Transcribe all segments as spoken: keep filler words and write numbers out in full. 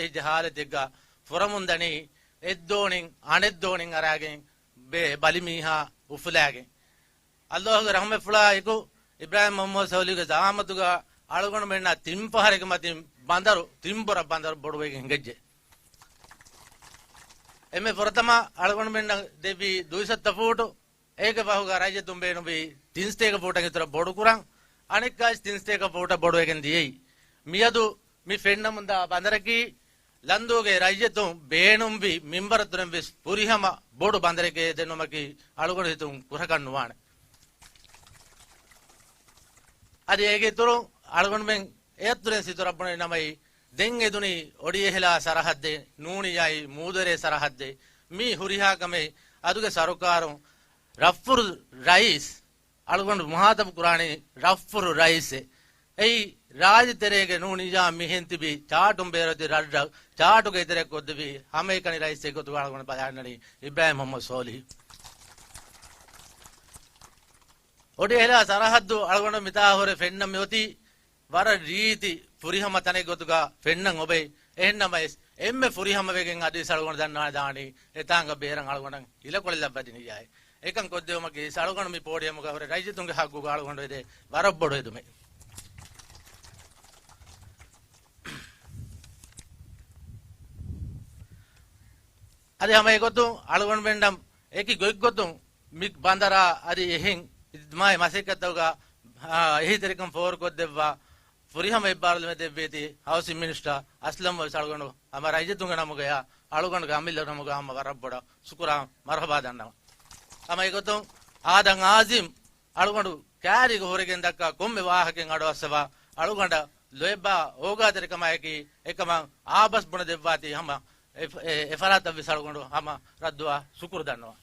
ހިޖެ ހާލަތެއްގަ ފުރަމުން ދަނީ އެއްދޯނިން އަނެއްދޯނިން އަރާގެން ބޭ ބަލިމީހާ އުފުލާގެން. އައްލާހުގެ ރަހުމަތްފުޅާ އެކު އިބްރާހިމް މުހައްމަދު ސޯލިހުގެ ޒައާމަތުގަ އަޅުގަނޑުމެންނަށް ތިން ފަހަރެއްގެ މަތިން ބަނދަރު، ތިންބުރަ ބަނދަރު ބޮޑުވެގެން ހިނގައްޖެ. އެންމެ ފުރަތަމަ އަޅުގަނޑުމެންނަށް ދެއްވި ދުއިސައްތަ ފޫޓު، އޭގެ ފަހުގަ ރައްޔިތުން ބޭނުންވީ ތިންސަތޭކަ ފޫޓަށް އިތުރަށް ބޮޑުކުރަން، އަނެއްކާވެސް ތިންސަތޭކަ ފޫޓަށް ބޮޑުވެގެން ދިޔައީ. މިއަދު މި ފެންނަމުންދާ ބަނދަރަކީ، ލަންދޫގެ ރައްޔިތުން ބޭނުންވި މިންވަރަށް ދުރެން ވެސް ފުރިހަމަ ބޮޑު ބަނދަރެކޭ ދެންނުމަކީ އަޅުގަނޑު ހިތުން ކުރަކަށް ނުވާނެ. އަދި އޭގެ އިތުރުން އަޅުގަނޑުމެން އެއަށްދުރެން ސިދުރަށް ބުނެ ނަމައި، ދެން އެދުނީ އޮޑިއެހިލާ ސަރަހައްދެއް ނޫނިއްޔާއި މޫދަރޭ ސަރަހައްދެއް. މީ ހުރިހާ ކަމެއް އަދުގެ ސަރުކާރުން ރައްފުރު ރައީސް، އަޅުގަނޑު މުހާތަބު ކުރާނީ ރައްފުރު ރައީސެއް. އެއީ ރާޖި ތެރޭގެ ނޫނިއްޔާ މިހެން ތިބި ޗާޓުން ބޭރުތި ރަށްރަށް ޗާޓުގެ އެތެރެ ކޮށްދެވި ހަމައެކަނި ރައީސެއް ގޮތުގަ އަޅުގަނޑު ބަލާންނަނީ އިބްރާހިމް މުހައްމަދު ސޯލިހު. އޮޑިއެހިލާ ސަރަހައްދު އަޅުގަނޑު މިތާ ހުރެ ފެންނަން މިއޮތީ ވަރަށް ރީތި ފުރިހަމަ ތަނެއް ގޮތުގަ ފެންނަން އޮބެ. އެހެންނަމަވެސް، އެންމެ ފުރިހަމަވެގެން އަދިވެސް އަޅުގަނޑު ދަންނަވާނެ ދާނީ އެތާނގަ ބޭރަށް އަޅުގަނޑަށް ހިލަކޮޅެއް ލައްވަދިނިއްޔާއެ. އެކަން ކޮށްދެވުމަކީ އަޅުގަނޑު މި ޕޯޑިއަމުގަ ހުރެ ރައްޔިތުންގެ ހައްގުގަ އަޅުގަނޑު އެދޭ ވަރަށް ބޮޑު އެދުމެއް. އަދި ހަމަ އެގޮތުން އަޅުގަނޑުމެންނަށް އެކި ގޮތްގޮތުން މި ބަނދަރާ އަދި އެހެން އިޖްތިމާޢީ މަސައްކަތްތަކުގަ، އާ، އެހީތެރިކަން ފޯރުކޮށްދެއްވާ ފުރިހަމަ އެއްބާރުލުމެއް ދެއްވީތީ ހައުސިން މިނިސްޓަރ އަސްލަމް ވެސް އަޅުގަނޑު ހަމަ ރައްޔިތުންގެ ނަމުގަޔާ އަޅުގަނޑުގެ އަމިއްލަ ނަމުގަ ހަމަ ވަރަށް ބޮޑަށް ޝުކުރާ މަރުޙަބާ ދަންނަވަން. ހަމަ އެގޮތުން އާދަމް އާޒިމް އަޅުގަނޑު ކާރިގަ ހުރެގެން ދައްކާ ކޮންމެ ވާހަކައެއް އަޑުއައްސަވާ އަޅުގަނޑަށް ލޯބިވާ އޯގާތެރިކަމާއެކީ އެކަމަށް އާބަސް ބުނެދެއްވާތީ ހަމަ އެ، އެ، އެފަރާތަށްވެސް އަޅުގަނޑު ހަމަ ރައްދުވާ ޝުކުރު ދަންނަވަން.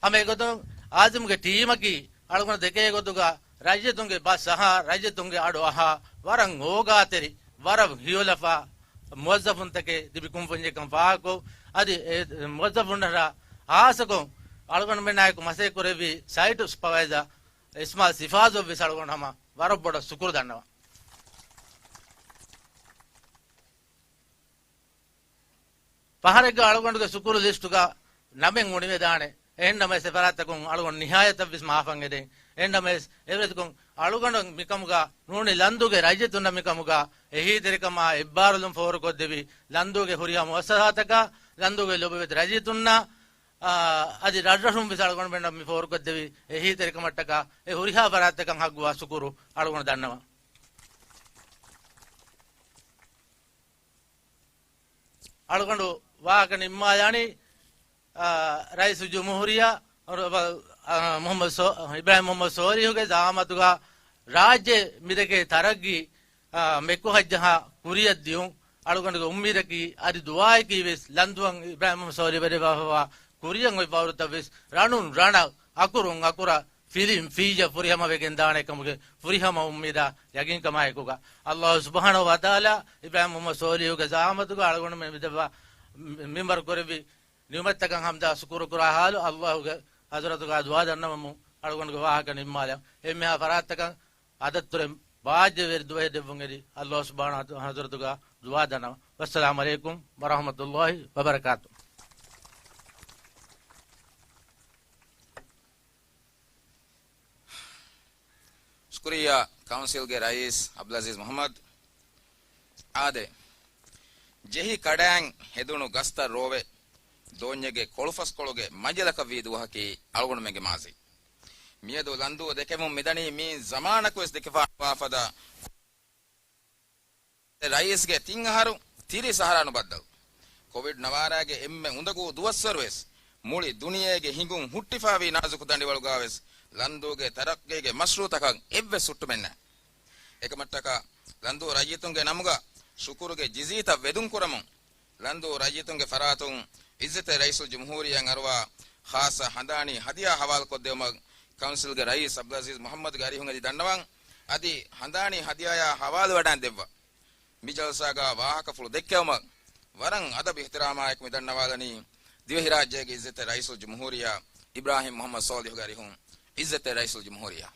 ހަމަ އެގޮތުން އާޒިމްގެ ޓީމަކީ އަޅުގަނޑު ދެކޭ ގޮތުގަ ރައްޔިތުންގެ ބަސް އަހާ، ރައްޔިތުންގެ އަޑު އަހާ، ވަރަށް އޯގާތެރި، ވަރަށް ހިޔޮލަފާ މުވައްޒަފުންތަކެއް ތިބި ކުންފުންޏެއްކަން ފާހަގަކޮށް، އަދި އެ މުވައްޒަފުންނަށް ހާއްސަކޮށް އަޅުގަނޑުމެންނާއެކު މަސައްކަތްކުރެއްވި ސައިޓު ސުޕަވައިޒަރ އިސްމާއިލް ސިފާޒޮށް ވެސް އަޅުގަނޑު ހަމަ ވަރަށް ބޮޑަށް ޝުކުރު ދަންނަވަން. ފަހަރެއްގަ އަޅުގަނޑުގެ ޝުކުރު ލިސްޓުގަ ނަމެއް އުނިވެދާނެ. އެހެންނަމަވެސް، އެފަރާތްތަކުން އަޅުގަނޑު ނިހާޔަތަށްވެސް މާފަށް އެދެން. އެހެންނަމަވެސް، އެވެސްކޮށް އަޅުގަނޑު މިކަމުގަ ނޫނީ ލަންދޫގެ ރައްޔިތުންނަށް މިކަމުގަ އެހީތެރިކަމާ އެއްބާރުލުން ފޯރުކޮށްދެވި ލަންދޫގެ ހުރިހާ މުއައްސަސާތަކަށް، ލަންދޫގެ ލޮބުވެތި ރައްޔިތުންނަށް، އާ، އަދި ރަށްރަށުން ވެސް އަޅުގަނޑުމެންނަށް މި ފޯރުކޮށްދެވި އެހީތެރިކަމަށްޓަކާ އެ ހުރިހާ ފަރާތްތަކަށް ހައްގުވާ ޝުކުރު އަޅުގަނޑު ދަންނަވަން. އަޅުގަނޑު ވާހަކަ ނިންމާލާނީ، އާ، ރައީސުލްޖުމްހޫރިއްޔާ، އާ، މުހައްމަދު ސޯ-، އިބްރާހިމް މުހައްމަދު ސޯލިހުގެ ޒައާމަތުގަ ރާއްޖެ މިދެކޭ ތަރައްގީ، އާ، މެކުހައްޖަހާ ކުރިއަށް ދިޔުން. އަޅުގަނޑުގެ އުއްމީދަކީ އަދި ދުޢާއަކީ ވެސް ލަންދުއަށް އިބްރާހިމް މުހައްމަދު ސޯލިހު ވެރިވާފަވާ ކުރިއަށް އޮތް ބައުރުތައް ވެސް ރަނުން ރަނަށް، އަކުރުން އަކުރަށް، ފިލިން ފިއްޔަށް ފުރިހަމަވެގެން ދާނެ ކަމުގެ ފުރިހަމަ އުއްމީދާ ޔަގީންކަމާއެކުގަ، އައްލާހު ސުބްޙާނަހޫ ވަތަޢާލާ އިބްރާހިމް މުހައްމަދު ސޯލިހުގެ ޒައާމަތުގަ އަޅުގަނޑުމެން މިދެއްވާ މިންވަރު ކުރެއްވި ނިޢުމަތްތަކަށް ހަމްދާ ޝުކުރު ކުރާ ހާލު، އައްލާހުގެ ޙަޟްރަތުގަ ދުޢާ ދަންނަވަމުން އަޅުގަނޑުގެ ވާހަކަ ނިންމާލަން. އެންމެހާ ފަރާތްތަކަށް އަދަށްތުރެ ބާއްޖަވެރި ދުވަހެއް ދެއްވުން އެދި، އައްލާހު ސުބްޙާނަހޫ ވަތަޢާލާ ޙަޟްރަތުގަ ދުޢާ ދަންނަވަން. ވައްސަލާމު ޢަލައިކުމް ވަރަޙްމަތުﷲ ވަބަރަކާތުހު. ޝުކުރިއްޔާ ކައުންސިލްގެ ރައީސް އަބްދުލްޢަޒީޒް މުޙައްމަދު. އާދެ، ޖެހި ކަޑައިން ހެދުނު ގަސްތައް ރޯވެ، ދޯންޏެއްގެ ކޮޅުފަސްކޮޅުގެ މަންޖަލަކަށް ވީ ދުވަހަކީ އަޅުގަނޑުމެންގެ މާޒީ. މިއަދު ލަންދޫ ދެކެމުން މިދަނީ މިއިން ޒަމާނަކުވެސް ދެކެފާވާފަދަ ރައީސްގެ ތިން އަހަރު ތިރީސް އަހަރާ ނުބައްދަލު. ކޮވިޑް ނަވާރާގެ އެންމެ އުނދަގޫ ދުވަސްވަރުވެސް މުޅި ދުނިޔޭގެ ހިނގުން ހުއްޓިފާވީ ނާޒުކު ދަނޑިވަޅުގަވެސް ލަންދޫގެ ތަރައްގީގެ މަޝްރޫޢުތަކަށް އެއްވެސް ހުއްޓުމެއްނެ. އެކަމަށްޓަކާ ލަންދޫ ރައްޔިތުންގެ ނަމުގަ ޝުކުރުގެ ޖިޒީތައް ވެދުންކުރަމުން، ލަންދޫ ރައްޔިތުންގެ ފަރާތުން އިއްޒަތްތެރި ރައީސުލްޖުމްހޫރިއްޔާއަށް އަރުވާ ޚާއްޞަ ހަނދާނީ ހަދިޔާ ހަވާލުކޮށްދެވުމަށް ކައުންސިލްގެ ރައީސް އަބްދުލްޢަޒީޒް މުޙައްމަދުގެ އަރިހުން އެދި ދަންނަވަން. އަދި ހަނދާނީ ހަދިޔާއާ ހަވާލުވެވަޑައިން ދެއްވާ މި ޖަލްސާގަ ވާހަކަފުޅު ދެއްކެވުމަށް ވަރަށް އަދަބު އިޙްތިރާމާއެކު މި ދަންނަވާލަނީ ދިވެހިރާއްޖޭގެ އިއްޒަތްތެރި ރައީސުލްޖުމްހޫރިއްޔާ އިބްރާހިމް މުޙައްމަދު ސޯލިހުގެ އަރިހުން. އިއްޒަތްތެރި ރައީސުލްޖުމްހޫރިއްޔާ.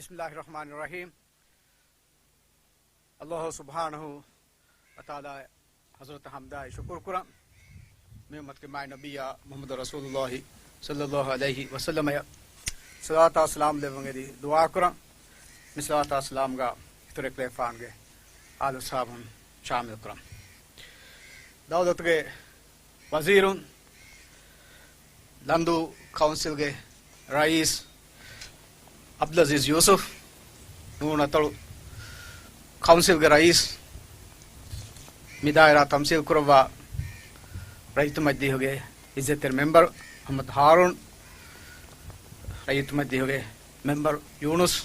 بسم الله الرحمن الرحيم. ﷲ ސުބްޙާނަހޫ ވަތަޢާލާ ޙަޟްރަތަށް ޙަމްދާއި ޝުކުރު ކުރަން. މި އުއްމަތުގެ މާތް ނަބިއްޔާ މުޙައްމަދު ރަސޫލުﷲ ޞައްލަﷲ ޢަލައިހި ވަސައްލަމަޔަށް ޞަލާތާ ސަލާމް ލެއްވަން އެދި ދުޢާ ކުރަން. މި ޞަލާތާ ސަލާމްގަ އިތުރު އެކަލޭފާނުގެ އާލު އަޞްޙާބުން ޝާމިލް ކުރަން. ދައުލަތުގެ ވަޒީރުން، ލަންދޫ ކައުންސިލްގެ ރައީސް އަބްދުލްޢަޒީޒް ޔޫސުފް، ނޫނަތޮޅު ކައުންސިލްގެ ރައީސް، މި ދާއިރާ ތަމްސީލް ކުރައްވާ ރައްޔިތު މަޖިލީހުގެ ޢިއްޒަތްތެރި މެމްބަރު މުޙައްމަދު ހާރޫން، ރައްޔިތު މަޖިލީހުގެ މެމްބަރު ޔޫނުސް،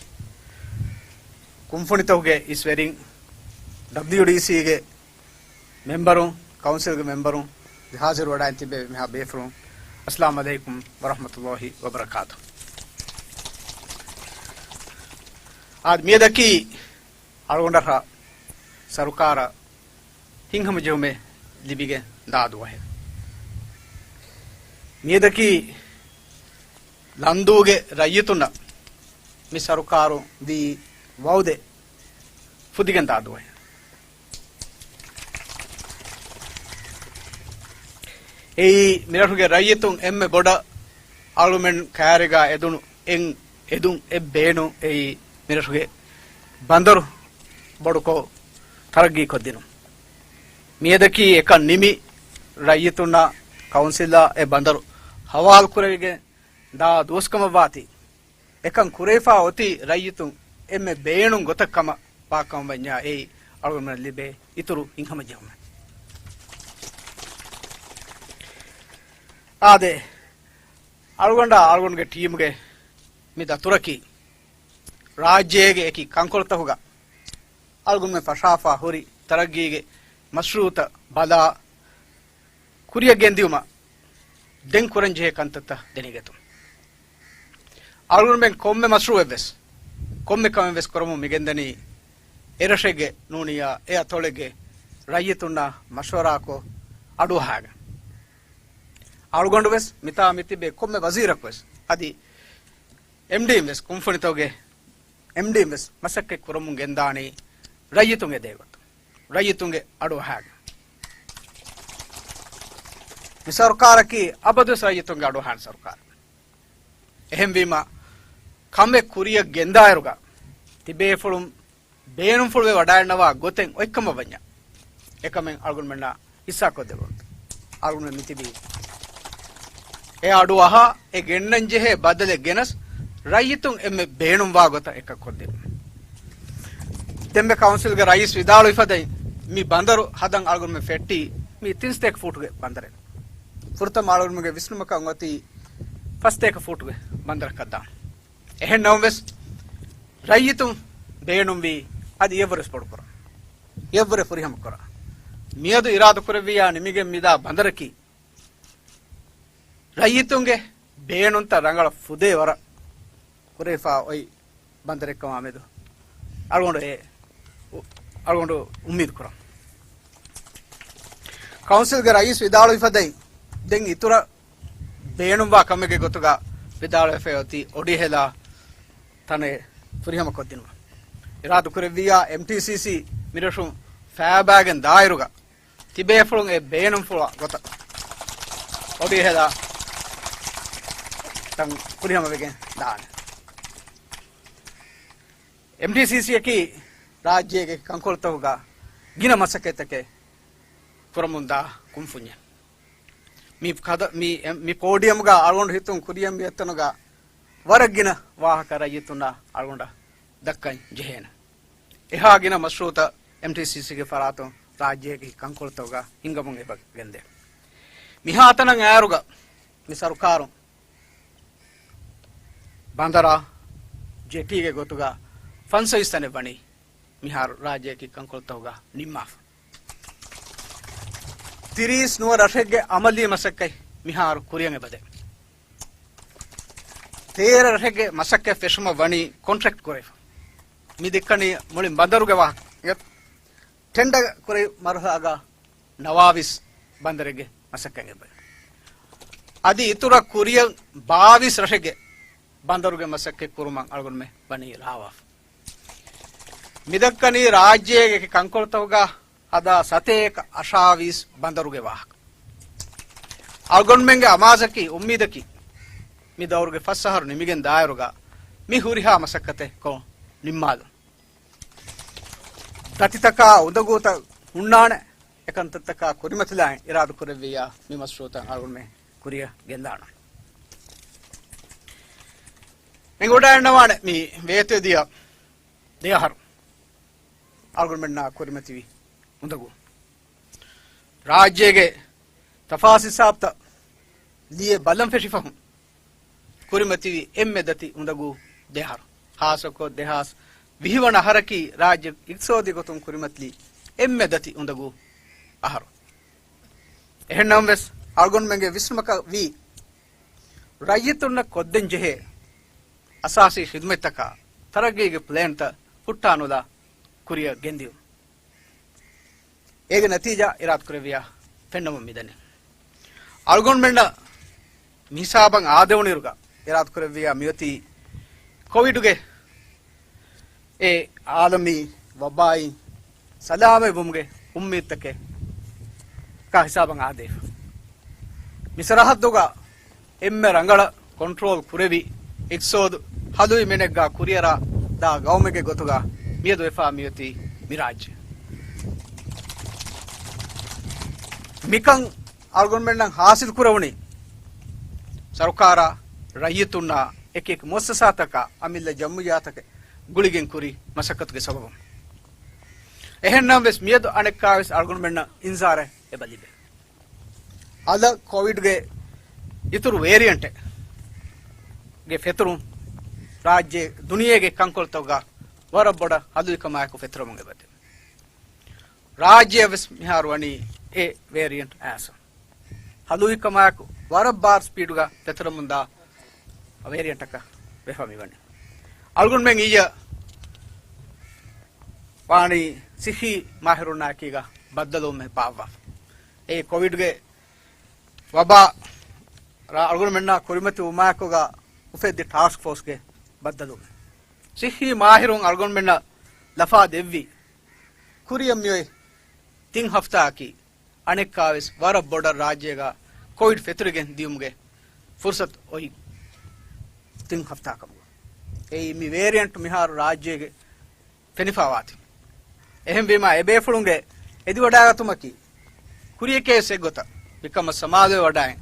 ކުންފުނިތަކުގެ އިސްވެރިން، ޑަބްލިޔުޑީސީގެ މެމްބަރުން، ކައުންސިލްގެ މެމްބަރުން، ހާޒިރު ވަޑައިން ތިބޭ މިހާ ބޭފުޅުން، އައްސަލާމް ޢަލައިކުމް ވަރަޙްމަތުﷲ ވަބަރަކާތު. އާދެ، މިއަދަކީ އަޅުގަނޑަށް ސަރުކާރަށް ހިތްހަމަޖެހުމެއް ލިބިގެން ދާ ދުވަހެއް. މިއަދަކީ ލަންދޫގެ ރައްޔިތުންނަށް މި ސަރުކާރުން ދީ ވަޢުދެއް ފުދިގެން ދާ ދުވަހެއް. އެއީ މިރަށުގެ ރައްޔިތުން އެންމެ ބޮޑަށް އަޅުމެން ކައިރިގާ އެދުނު އެން އެދުން އެ ބޭނުން އެއީ މިރަށުގެ ބަނދަރު ބޮޑުކޮށް ތަރައްގީ ކޮށްދިނުން. މިއަދަކީ އެކަން ނިމި ރައްޔިތުންނާ ކައުންސިލާ އެ ބަނދަރު ހަވާލު ކުރެވިގެން ދާ ދުވަސްކަމަށްވާތީ، އެކަން ކުރެވިފާ އޮތީ ރައްޔިތުން އެންމެ ބޭނުން ގޮތަށް ކަމަށް ވާކަމަށް ވަންޏާ އެއީ އަޅުގަނޑުމެންނަށް ލިބޭ އިތުރު ހިތްހަމަޖެހުމެއް. އާދެ، އަޅުގަނޑާ އަޅުގަނޑުގެ ޓީމުގެ މި ދަތުރަކީ ރާއްޖޭގެ އެކި ކަންކޮޅުތަކުގަ އަޅުގަނޑުމެން ފަށާފާ ހުރި ތަރައްގީގެ މަޝްރޫޢުތައް ބަލާ ކުރިއަށް ގެންދިއުމަށް ދެން ކުރަންޖެހޭ ކަންތައްތައް ދެނެގަތުން. އަޅުގަނޑުމެން ކޮންމެ މަޝްރޫޢެއްވެސް، ކޮންމެ ކަމެއްވެސް ކުރަމުން މިގެންދަނީ އެރަށެއްގެ ނޫނިއްޔާ އެ އަތޮޅެއްގެ ރައްޔިތުންނާ މަޝްވަރާކޮށް އަޑުއަހާގެން. އަޅުގަނޑުވެސް މިތާ މިތިބޭ ކޮންމެ ވަޒީރަކުވެސް އަދި އެމްޑީންވެސް ކުންފުނިތަކުގެ އެމްޑީން ވެސް މަސައްކަތް ކުރަމުން ގެންދާނީ ރައްޔިތުން އެދޭ ގޮތަށް، ރައްޔިތުންގެ އަޑު އަހާގެން. މި ސަރުކާރަކީ އަބަދުވެސް ރައްޔިތުންގެ އަޑު އަހާނެ ސަރުކާރެއް. އެހެންވީމަ، ކަމެއް ކުރިއަށް ގެންދާއިރުގަ ތިބޭފުޅުން ބޭނުންފުޅުވެ ވަޑައިގަންނަވާ ގޮތެއް އޮތްކަމަށް ވަންޏާ، އެކަމެއް އަޅުގަނޑުމެންނާ ހިއްސާކޮށްދެއްވަން. އަޅުގަނޑުމެން މިތިބީ އެ އަޑު އަހާ، އެ ގެންނަން ޖެހޭ ބަދަލެއް ގެނަސް، ރައްޔިތުން އެންމެ ބޭނުންވާ ގޮތަށް އެކަން ކޮށްދިނުން. ދެންމެ ކައުންސިލްގެ ރައީސް ވިދާޅުވި ފަދައިން، މި ބަނދަރު ހަދަން އަޅުގަނޑުމެން ފެއްޓީ މި ތިން ސަތޭކަ ފޫޓުގެ ބަނދަރެއް. ފުރަތަމަ އަޅުގަނޑުމެންގެ ވިސްނުމަކަށް އޮތީ ފަސް ސަތޭކަ ފޫޓުގެ ބަނދަރަކަށް ދާން. އެހެން ނަމަވެސް، ރައްޔިތުން ބޭނުންވީ އަދި އެއްވަރެސް ބޮޑުކުރަން، އެއްވަރެ ފުރިހަމަ ކުރަން. މިއަދު އިރާދަކުރެއްވިއްޔާ ނިމިގެން މިދާ ބަނދަރަކީ، ރައްޔިތުންގެ ބޭނުންތައް ރަނގަޅަށް ފުދޭ ވަރަށް ކުރެވިފާ އޮތް ބަނދަރެއްކަމާ މެދު އަޅުގަނޑު އެ، އަޅުގަނޑު އުއްމީދު ކުރަން. ކައުންސިލްގެ ރައީސް ވިދާޅުވި ފަދައިން، ދެން އިތުރަށް ބޭނުންވާ ކަމެއްގެ ގޮތުގަ ވިދާޅުވެފައި އޮތީ އޮޑިހެލާ ތަނެއް ފުރިހަމަ ކޮށްދިނުމަށް. އިރާދަކުރެއްވިއްޔާ، އެމްޓީސީސީ މިރަށުން ފައިބާގެން ދާއިރުގަ ތިބޭފުޅުން އެ ބޭނުންފުޅާ ގޮތަށް އޮޑިހެލާ ތަން ފުރިހަމަވެގެން ދާނެ. އެމްޓީސީސީއަކީ ރާއްޖޭގެ ކަންކޮޅުތަކުގަ ގިނަ މަސައްކަތްތަކެއް ކުރަމުންދާ ކުންފުންޏެއް. މި ކަދަ-، މި، މި ޕޯޑިއަމްގަ އަޅުގަނޑު ހިތުން ކުރިއަށް މިއައްތަނުގަ ވަރަށް ގިނަ ވާހަކަ ރައްޔިތުންނަށް އަޅުގަނޑަށް ދައްކަން ޖެހޭނެ. އެހާ ގިނަ މަޝްރޫޢުތައް އެމްޓީސީސީގެ ފަރާތުން ރާއްޖޭގެ ކަންކޮޅުތަކުގަ ހިންގަމުން އެބަ ގެންދޭ. މިހާތަނަށް އައިރުގަ މި ސަރުކާރުން ބަނދަރާ ޖެޓީގެ ގޮތުގަ ފަންސަވީސް ތަނެއް ވަނީ މިހާރު ރާއްޖެއަކީ ކަންކޮޅުތަކުގަ ނިންމާފަ. ތިރީސް ނުވަ ރަށެއްގެ އަމަލީ މަސައްކަތް މިހާރު ކުރިއަށް އެބަދޭ. ތޭރަ ރަށެއްގެ މަސައްކަތް ފެށުމަށް ވަނީ ކޮންޓްރެކްޓް ކުރެވިފަ. މި ދެއްކަނީ މުޅިން ބަނދަރުގެ ވާހަކަ. ޓެންޑަރ ކުރި މަރުހަލާގަ ނަވާވީސް ބަނދަރެއްގެ މަސައްކަތް އެބަ. އަދި އިތުރަށް ކުރިއަށް ބާވީސް ރަށެއްގެ ބަނދަރުގެ މަސައްކަތް ކުރުމަށް އަޅުގަނޑުމެން ވަނީ ރާވާފަ. މިދައްކަނީ ރާއްޖޭގެ ކަންކޮޅުތަކުގަ ހަދާ ސަތޭކަ އަށާވީސް ބަނދަރުގެ ވާހަކަ. އަޅުގަނޑުމެންގެ އަމާޒަކީ، އުއްމީދަކީ، މި ދައުރުގެ ފަސް އަހަރު ނިމިގެން ދާއިރުގަ މި ހުރިހާ މަސައްކަތެއް ކޮށް ނިންމާލުން. ދަތިތަކާ އުނދަގޫތައް ހުންނާނެ، އެކަންތައްތަކާ ކުރިމަތިލާން އިރާދަ ކުރެއްވިއްޔާ މި މަޝްރޫއުތައް އަޅުގަނޑުމެން ކުރިއަށް ގެންދާނަން. އެނގިވަޑައިގަންނަވާނެ މި ވޭތުވެދިޔަ ދެ އަހަރު އަޅުގަނޑުމެންނާ ކުރިމަތިވި އުނދަގޫ. ރާއްޖޭގެ ތަފާސް ހިސާބުތައް ލިޔެ ބަލަން ފެށިފަހުން ކުރިމަތިވި އެންމެ ދަތި އުނދަގޫ ދެ އަހަރު. ހާއްސަކޮށް ދެހާސް ވިހި ވަނަ އަހަރަކީ ރާއްޖެ އިގްތިސޯދީ ގޮތުން ކުރިމަތިލި އެންމެ ދަތި އުނދަގޫ އަހަރު. އެހެންނަމަވެސް، އަޅުގަނޑުމެންގެ ވިސްނުމަކަށް ވީ، ރައްޔިތުންނަށް ކޮށްދޭން ޖެހޭ އަސާސީ ޚިދުމަތްތަކާ ތަރައްގީގެ ޕްލޭންތައް ހުއްޓާނުލާ ކުރިއަށް ގެންދިޔުން. އޭގެ ނަތީޖާ އިރާދަކުރެއްވިޔާ ފެންނަމުން މިދަނީ. އަޅުގަނޑުމެންނަށް މިހިސާބަށް އާދެވުނުއިރުގަ އިރާދަކުރެއްވިޔާ މިއޮތީ ކޮވިޑުގެ އެ އާލަމީ ވަބާއިން ސަލާމަތްވުމުގެ އުއްމީދުތަކެއް ކާ ހިސާބަށް އާދެވިފަ. މި ސަރަހައްދުގަ އެންމެ ރަނގަޅަށް ކޮންޓްރޯލް ކުރެވި އިގްތިސޯދު ހަލުވި މިނެއްގަ ކުރިއަރާ ދާ ގައުމެއްގެ ގޮތުގަ މިއަދު ވެފާ މިއޮތީ މި ރާއްޖެ. މިކަން އަޅުގަނޑުމެންނަށް ހާސިލް ކުރެވުނީ ސަރުކާރާ، ރައްޔިތުންނާ، އެކިއެކި މުއައްސަސާތަކާ، އަމިއްލަ ޖަމްޢިއްޔާތަކެއް ގުޅިގެން ކުރި މަސައްކަތުގެ ސަބަބުން. އެހެންނަމަވެސް މިއަދު އަނެއްކާވެސް އަޅުގަނޑުމެންނަށް އިންޒާރެއް އެބަ ލިބޭ. އަލަށް ކޮވިޑްގެ އިތުރު ވޭރިއަންޓެއް ގެ ފެތުރުން ރާއްޖެ ދުނިޔޭގެ ކަންކޮޅުތަކުގަ ވަރަށް ބޮޑަށް ހަލުވިކަމާއެކު ފެތުރަމުން އެބަދޭ. ރާއްޖެއަށް ވެސް މިހާރު ވަނީ އެ ވޭރިއަންޓް އައިސް. ހަލުވިކަމާއެކު ވަރަށް ބާރު ސްޕީޑުގަ ފެތުރަމުންދާ ވޭރިއަންޓަކަށް ވެފަ މިވަނީ. އަޅުގަނޑުމެން އިއްޔަ ވާނީ ސިއްހީ މާހިރުންނާ އެކީގަ ބައްދަލުވުމެއް ބާއްވާފަ. އެ ކޮވިޑްގެ ވަބާ ރާ އަޅުގަނޑުމެންނާ ކުރިމަތި ވުމާއެކުގަ އުފެއްދި ޓާސްކް ފޯސްގެ ބައްދަލުވުމެއް. ސިއްހީ މާހިރުން އަޅުގަނޑުމެންނަށް ލަފާ ދެއްވި ކުރިއަށް މިއޮތް ތިން ހަފްތާއަކީ އަނެއްކާވެސް ވަރަށް ބޮޑަށް ރާއްޖޭގަ ކޮވިޑް ފެތުރިގެން ދިޔުމުގެ ފުރުސަތު އޮތް ތިން ހަފްތާ ކަމުގަ. އެއީ މި ވޭރިއަންޓް މިހާރު ރާއްޖޭގެ ފެނިފާވާތީ. އެހެންވީމާ އެބޭފުޅުންގެ އެދިވަޑާގަތުމަކީ ކުރިޔަކޭ އެއްގޮތަށް މިކަމަށް ސަމާލުވެވަޑައި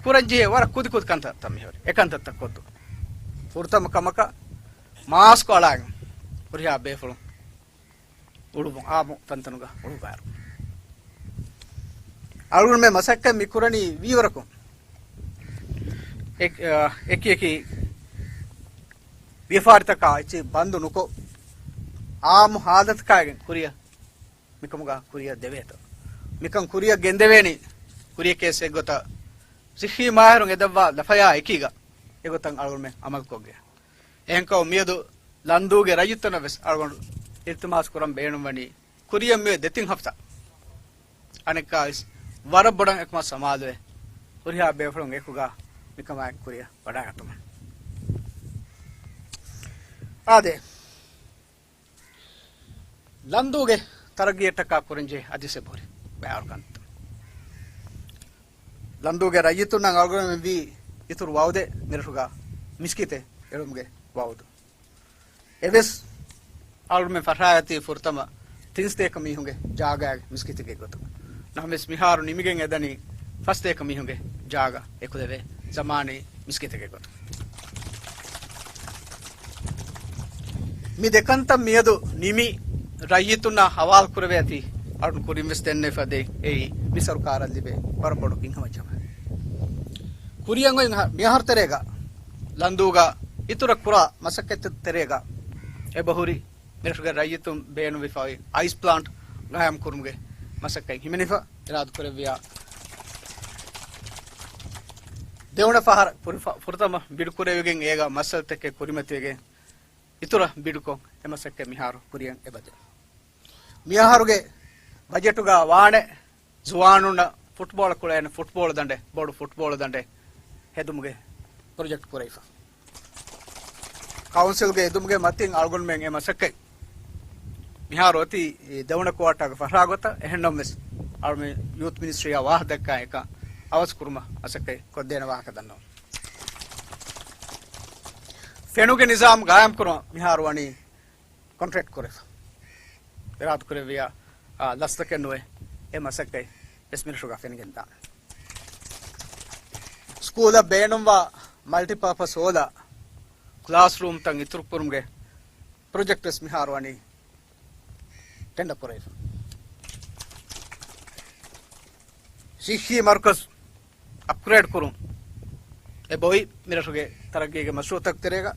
ކުރަންޖެހޭ ވަރަށް ކުދިކުދި ކަންތައްތައް މިހުރި. އެކަންތައްތައް ކޮށްދުން. ފުރަތަމަ ކަމަކަށް މާސްކު އަޅާގެން ހުރިހާ ބޭފުޅުން އުޅުއްވުން، އާއްމު ތަންތަނުގަ އުޅުއްވާއިރު. އަޅުގަނޑުމެން މަސައްކަތް މި ކުރަނީ ވީވަރަކުން އެކި، އަ، އެކި އެކި ވިޔަފާރިތަކާ އެއްޗެއް ބަންދު ނުކޮށް، އާއްމު ހާލަތަކާގެން ކުރިއަށް މިކަމުގަ ކުރިއަށް ދެވޭތޯ. މިކަން ކުރިއަށް ގެންދެވޭނީ ކުރިޔަކޭ އެއްގޮތަށް ސިއްހީ މާހިރުން އެދައްވާ ލަފަޔާ އެކީގަ އެގޮތަށް އަޅުގަނޑުމެން އަމަލުކޮށްގެން. އެހެންކަމުން މިއަދު ލަންދޫގެ ރައްޔިތުންނަށް ވެސް އަޅުގަނޑު އިލްތިމާސް ކުރަން ބޭނުންވަނީ ކުރިއަށް މިއޮތް ދެތިން ހަފްތާ އަނެއްކާވެސް ވަރަށް ބޮޑަށް އެކަމަށް ސަމާލުވެ، ހުރިހާ ބޭފުޅުން އެކުގަ މިކަމާއެކު ކުރިއަށް ވަޑައިގަތުމަށް. އާދެ، ލަންދޫގެ ތަރައްގީއަށްޓަކާ ކުރަންޖެހޭ އަދިވެސް އެބަހުރި ބައިވަރު ކަންތައް. ލަންދޫގެ ރައްޔިތުންނަށް އަޅުގަނޑުމެން ވީ އިތުރު ވައުދެއް މިރަށުގަ މިސްކިތެއް އެޅުމުގެ ވައުދު. އެވެސް އަޅުގަނޑުމެން ފަށާގަތީ ފުރަތަމަ ތިން ސަތޭކަ މީހުންގެ ޖާގައިގެ މިސްކިތެއްގެ ގޮތުގަ. ނަމަވެސް މިހާރު ނިމިގެން އެދަނީ ފަސް ސަތޭކަ މީހުންގެ ޖާގަ އެކުލެވޭ ޒަމާނީ މިސްކިތެއްގެ ގޮތުގަ. މި ދެކަންތައް މިއަދު ނިމި ރައްޔިތުންނާ ހަވާލު ކުރެވޭތީ އަޅުން ކުރިން ވެސް ދެންނެވިފަ ދޭ. އެއީ މި ސަރުކާރަށް ލިބޭ ވަރަށް ބޮޑު ކިންހަމަޖަމައެއް. ކުރިއަށް އޮތް މި އަހަރު ތެރޭގަ ލަންދޫގަ އިތުރަށް ކުރާ މަސައްކަތްތައް ތެރޭގަ އެބަހުރި މިރަށުގެ ރައްޔިތުން ބޭނުންވެފައި އައިސް ޕްލާންޓް ގާއިމް ކުރުމުގެ މަސައްކަތް ހިމެނިފަ އިރާދަ ކުރެއްވިޔާ، ދެވަނަ ފަހަރަށް ފުރި-، ފުރަތަމަ ބިޑް ކުރެވިގެން އޭގަ މައްސަލަތަކެއް ކުރިމަތިވެގެން އިތުރަށް ބިޑުކޮށް އެ މަސައްކަތް މިހާރު ކުރިއަށް އެބަދޭ. މިއަހަރުގެ ބަޖެޓުގަ ވާނެ ޒުވާނުންނަށް ފުޓްބޯޅަ ކުޅޭނެ ފުޓްބޯޅަ ދަނޑެއް، ބޮޑު ފުޓްބޯޅަ ދަނޑެއް ހެދުމުގެ ޕްރޮޖެކްޓް ކުރެވިފަ. ކައުންސިލްގެ އެދުމުގެ މަތިން އަޅުގަނޑުމެން އެ މަސައްކަތް މިހާރު އޮތީ ދެވަނަ ކުއާޓާގެ ފަށާގޮތަށް. އެހެންނަމަވެސް އަޅުމެން ޔޫތު މިނިސްޓްރީއާ ވާހަކަ ދައްކާ އެކަން އަވަސް ކުރުމަށް މަސައްކަތް ކޮށްދޭނެ ވާހަކަ ދަންނަވަން. ފެނުގެ ނިޒާމް ގާއިމް ކުރުމަށް މިހާރު ވަނީ ކޮންޓްރެކްޓް ކުރެފަ. އިރާދަ ކުރެއްވިޔާ، އާ، ލަސްތަކެއް ނުވެ، އެ މަސައްކަތް ވެސް މިރަށުގަ ފެނިގެންދާނެ. ސްކޫލަށް ބޭނުންވާ މަލްޓިޕާޕަސް ހޯލާ، ކްލާސްރޫމްތައް އިތުރުކުރުމުގެ ޕްރޮޖެކްޓް ވެސް މިހާރު ވަނީ ޓެންޑަ ކުރެވިފަ. ޝިއްހީ މަރުކަޒު އަޕްގްރޭޑް ކުރުން އެބައޮތް މިރަށުގެ ތަރައްގީގެ މަޝްރޫއުތަކުގެ ތެރޭގަ.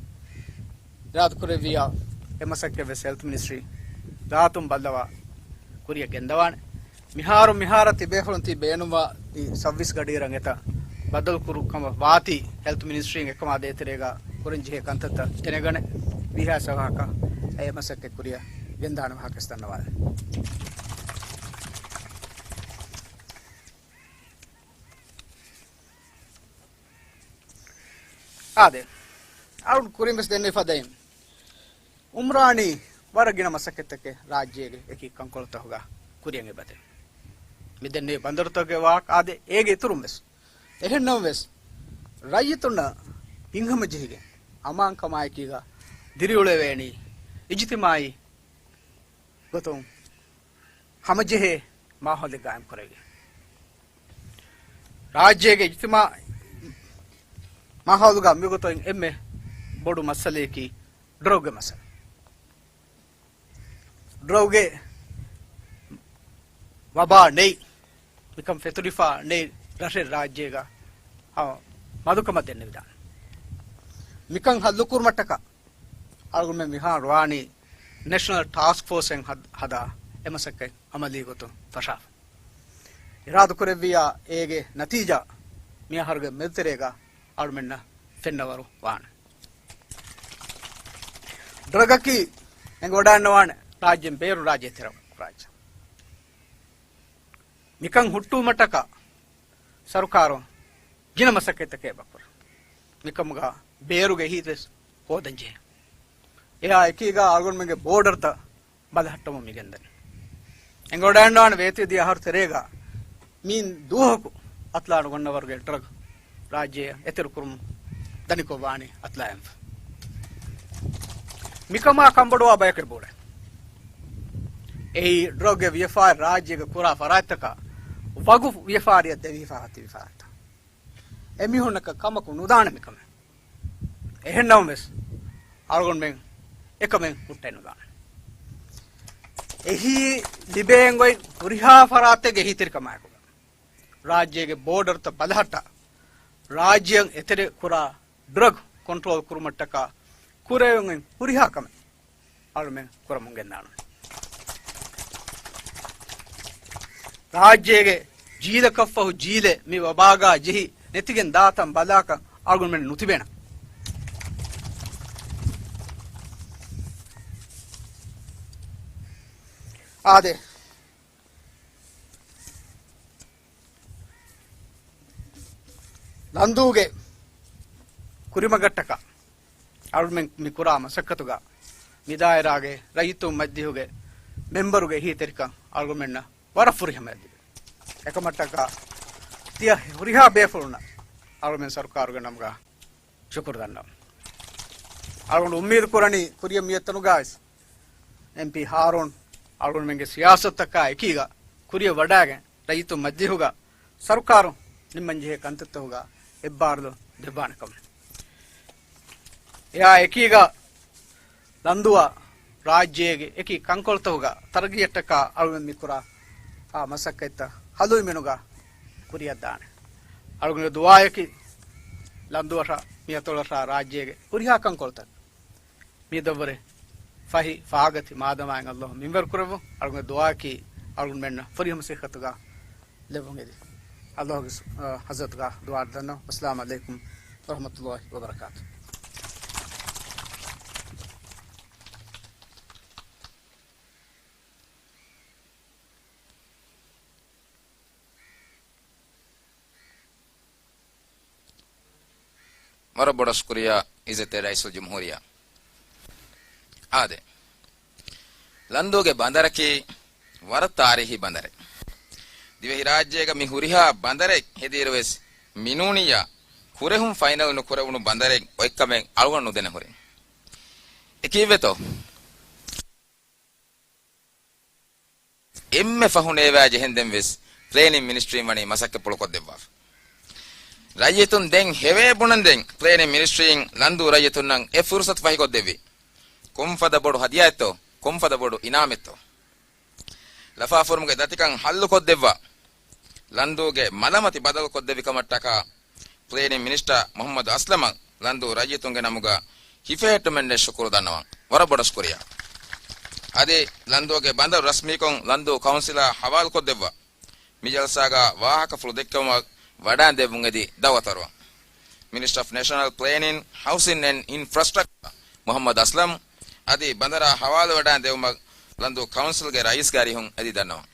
އިރާދަ ކުރެއްވިޔާ އެ މަސައްކަތް ވެސް ހެލްތު މިނިސްޓްރީ ގާތުން ބައްލަވާ ކުރިއަށް ގެންދަވާނެ. މިހާރު މިހާރަށް ތިބޭފުޅުން ތި ބޭނުންވާ ތި ސައުވީސް ގަޑިއިރަށް އެތައް ބަދަލު ކުރު ކަމަށް ވާތީ، ހެލްތު މިނިސްޓްރީން އެކަމާ ދޭތެރޭގަ ކުރަން ޖެހޭ ކަންތައްތައް ދެނެގަނެ، ވީހާވެސް އަވަހަކަށް އެ މަސައްކަތް ކުރިއަށް ގެންދާނެ ވާހަކަ ވެސް ދަންނަވާލަން. އާދެ، އަޅުން ކުރިން ވެސް ދެންނެވި ފަދައިން، އުމްރާނީ ވަރަށް ގިނަ މަސައްކަތްތަކެއް ރާއްޖޭގެ އެކި ކަންކޮޅުތަކުގަ ކުރިއަށް އެބަދޭ. މި ދެންނެވި ބަނދަރުތަކުގެ ވާހަކަ އާދެ، އޭގެ އިތުރުން ވެސް. އެހެންނަމަވެސް، ރައްޔިތުންނަށް ހިތްހަމަޖެހިގެން އަމާންކަމާއެކީގަ ދިރިއުޅެވޭނީ އިޖްތިމާއީ ގޮތުން ހަމަޖެހޭ މާހައުލެއް ގާއިމް ކުރެވި. ރާއްޖޭގެ އިޖްތިމާ މާހައުލުގަ މިގޮތަށް އެންމެ ބޮޑު މައްސަލަޔަކީ ޑްރަގްގެ މައްސަލަ. ޑްރަގްގެ ވަބާ ނެތް، މިކަން ފެތުރިފާ ނެތް ރަށެއް ރާއްޖޭގަ ހަމަ މަދުކަމަށް ދެންނެވިދާނެ. މިކަން ހައްލުކުރުމަށްޓަކާ އަޅުގަނޑުމެން މިހާރު ވާނީ ނެޝަނަލް ޓާސްކް ފޯސްއެއް ހަދ-، ހަދާ އެ މަސައްކަތް އަމަލީ ގޮތުން ފަށާފަ. އިރާދަކުރެއްވިއްޔާ އޭގެ ނަތީޖާ މިއަހަރުގެ މެދުތެރޭގަ އަޅުމެންނަށް ފެންނަވަރު ވާނެ. ޑްރަގަކީ އެނގިވަޑައިގަންނަވާނެ ރާއްޖެއިން ބޭރު ރާއްޖެ ތެރެ ކުރާއްޖެ. މިކަން ހުއްޓުވުމަށްޓަކާ ސަރުކާރުން ގިނަ މަސައްކަތްތަކެއް އެބަ ކުރޭ. މިކަމުގަ ބޭރުގެ އެހީތެއް ވެސް ހޯދަން ޖެހޭ. އެއާ އެކީގަ އަޅުގަނޑުމެންގެ ބޯޑަރުތައް ބަލަހައްޓަމުން މިގެންދަނީ. އެނގިވަޑައިގަންނަވާނެ ވޭތުވެދިޔަ އަހަރު ތެރޭގަ މި ދުވަހަކު އަތުލާން ގޮންނަވަރުގެ ޑްރަގް ރާއްޖެއަށް އެތެރެކުރުމުން ދަނިކޮށްވާނީ އަތުލާގެންފަ. މިކަމާ ކަންބޮޑުވާ ބަޔަކަށް ބޮޑެ. އެއީ ޑްރަގްގެ ވިޔަފާރި ރާއްޖޭގަ ކުރާ ފަރާތްތަކާ ވަގުފު ވިޔަފާރިއަށް ދެވިފަ ހަތިވި ފަރާތްތައް. އެމީހުންނަކަށް ކަމަކު ނުދާނެ މިކަމެއް. އެހެންނަމަވެސް، އަޅުގަނޑުމެން އެކަމެއް ހުއްޓައެއް ނުދާނެ. އެހީ ލިބޭން އޮތް ހުރިހާ ފަރާތެއްގެ އެހީތެރިކަމާއެކުގަ، ރާއްޖޭގެ ބޯޑަރުތައް ބަލަހައްޓާ، ރާއްޖެއަށް އެތެރެ ކުރާ ޑްރަގް ކޮންޓްރޯލް ކުރުމަށްޓަކާ ކުރެވެން ހުރިހާ ކަމެއް އަޅުމެން ކުރަމުން ގެންދާނަން. ރާއްޖޭގެ ޖީލަކަށްފަހު ޖީލެއް މި ވަބާގާ ޖެހި ނެތިގެން ދާތަން ބަލާކަށް އަޅުގަނޑުމެން ނުތިބޭނަން. އާދެ، ލަންދޫގެ ކުރިމަގަށްޓަކާ އަޅުމެން މި ކުރާ މަސައްކަތުގަ މި ދާއިރާގެ ރައްޔިތުން މަޖިލީހުގެ މެމްބަރުގެ އެހީތެރިކަން އަޅުގަނޑުމެންނަށް ވަރަށް ފުރިހަމަޔަށް ލިބި. އެކަމަށްޓަކާ ތިޔަ ހުރިހާ ބޭފުޅުންނަށް އަޅުމެން ސަރުކާރުގެ ނަމުގަ ޝުކުރު ދަންނަވަން. އަޅުގަނޑު އުއްމީދު ކުރަނީ ކުރިއަށް މިއަށް އޮތްތަނުގައިވެސް އެމްޕީ ހާރޫން އަޅުގަނޑުމެންގެ ސިޔާސަތުތަކާ އެކީގަ ކުރިއަށް ވަޑައިގެން ރައްޔިތުން މަޖިލީހުގަ ސަރުކާރު ނިންމަން ޖެހޭ ކަންތައްތަކުގަ އެއްބާރުލުން ދެއްވާނެ ކަމަށް. އެއާ އެކީގަ ލަންދުއަށް ރާއްޖޭގެ އެކި ކަންކޮޅުތަކުގަ ތަރައްގީއަށްޓަކާ އަޅުގަނޑު މިކުރާ އާ މަސައްކަތްތައް ހަލުވިމިނުގަ ކުރިއަށްދާނެ. އަޅުގަނޑުގެ ދުޢާއަކީ ލަންދުއަށާ މިއަތޮޅަށާ ރާއްޖޭގެ ހުރިހާ ކަންކޮޅުތައް މިއަދަށްވުރެ ފަހި ފާގަތި މާދަމާއިން ﷲ މިންވަރު ކުރެއްވުން. އަޅުގަނޑުގެ ދުޢާއަކީ އަޅުގަނޑުމެންނަށް ފުރިހަމަ ޞިއްޙަތުގަ ލެއްވުން އެދި. ﷲ ގެ، އަ، ޙަޟްރަތުގަ ދުޢާ ދަންނަވަން. ވައްސަލާމު ޢަލައިކުމް ވަރަޙްމަތުﷲ ވަބަރަކާތުހު. ވަރަށް ބޮޑަށް ޝުކުރިއްޔާ ޢިއްޒަތްތެރި ރައީސުލްޖުމްހޫރިއްޔާ. އާދެ. ލަންދޫގެ ބަނދަރަކީ ވަރަށް ތާރީހީ ބަނދަރެއް. ދިވެހިރާއްޖޭގަ މި ހުރިހާ ބަނދަރެއް ހެދިއިރުވެސް މިނޫނިއްޔާ ކުރެހުން ފައިނަލް ނުކުރެވުނު ބަނދަރެއް އޮތްކަމެއް އަޅުގަނޑު ނުދެނެ ހުރިން. އެ ކީއްވެތޯ؟ އެންމެ ފަހު ނޭވާ ޖެހެންދެން ވެސް ޕްލޭނިން މިނިސްޓްރީން ވަނީ މަސައްކަތްޕުޅު ކޮށްދެއްވާފަ. ރައްޔިތުން ދެން ހެވޭ ބުނަންދެން ޕްލޭނިން މިނިސްޓްރީން ލަންދޫ ރައްޔިތުންނަށް އެ ފުރުސަތު ފަހިކޮށްދެއްވި. ކޮންފަދަ ބޮޑު ހަދިޔާއެއްތޯ؟ ކޮންފަދަ ބޮޑު އިނާމެއްތޯ؟ ލަފާފުރުމުގެ ދަތިކަން ހައްލުކޮށްދެއްވާ، ލަންދޫގެ މަލަމަތި ބަދަލުކޮށްދެއްވި ކަމަށްޓަކާ ޕްލޭނިން މިނިސްޓަރ މުޙައްމަދު އަސްލަމަށް ލަންދޫ ރައްޔިތުންގެ ނަމުގަ ހިފެހެއްޓުމެއްނެތް ޝުކުރު ދަންނަވަން. ވަރަށް ބޮޑަށް ޝުކުރިއްޔާ. އަދި ލަންދޫގެ ބަނދަރު ރަސްމީކޮށް ލަންދޫ ކައުންސިލާ ހަވާލުކޮށްދެއްވާ، މި ޖަލްސާގަ ވާހަކަފުޅު ދެއްކެވުމަށް ވަޑާންދެއްވުން އެދި ދައުވަތު އަރުވަން. މިނިސްޓަރ އޮފް ނޭޝަނަލް ޕްލޭނިން، ހައުސިން އެންޑް އިންފްރާސްޓްރަކްޗަރ މުޙައްމަދު އަސްލަމް އަދި ބަނދަރާ ހަވާލުވެވަޑާން ދެއްވުމަށް ލަންދޫ ކައުންސިލްގެ ރައީސްގެ އަރިހުން އެދި ދަންނަވަން.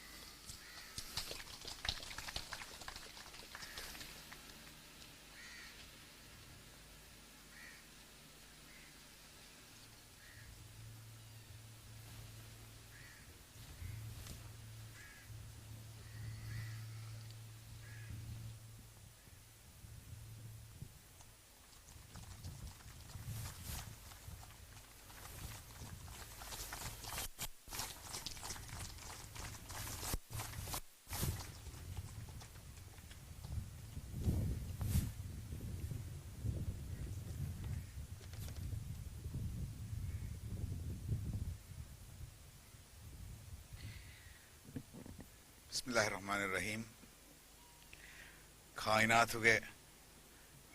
ބިސްމިއްލާހި ރަޙްމާނި ރަޙީމް. ކާއިނާތުގެ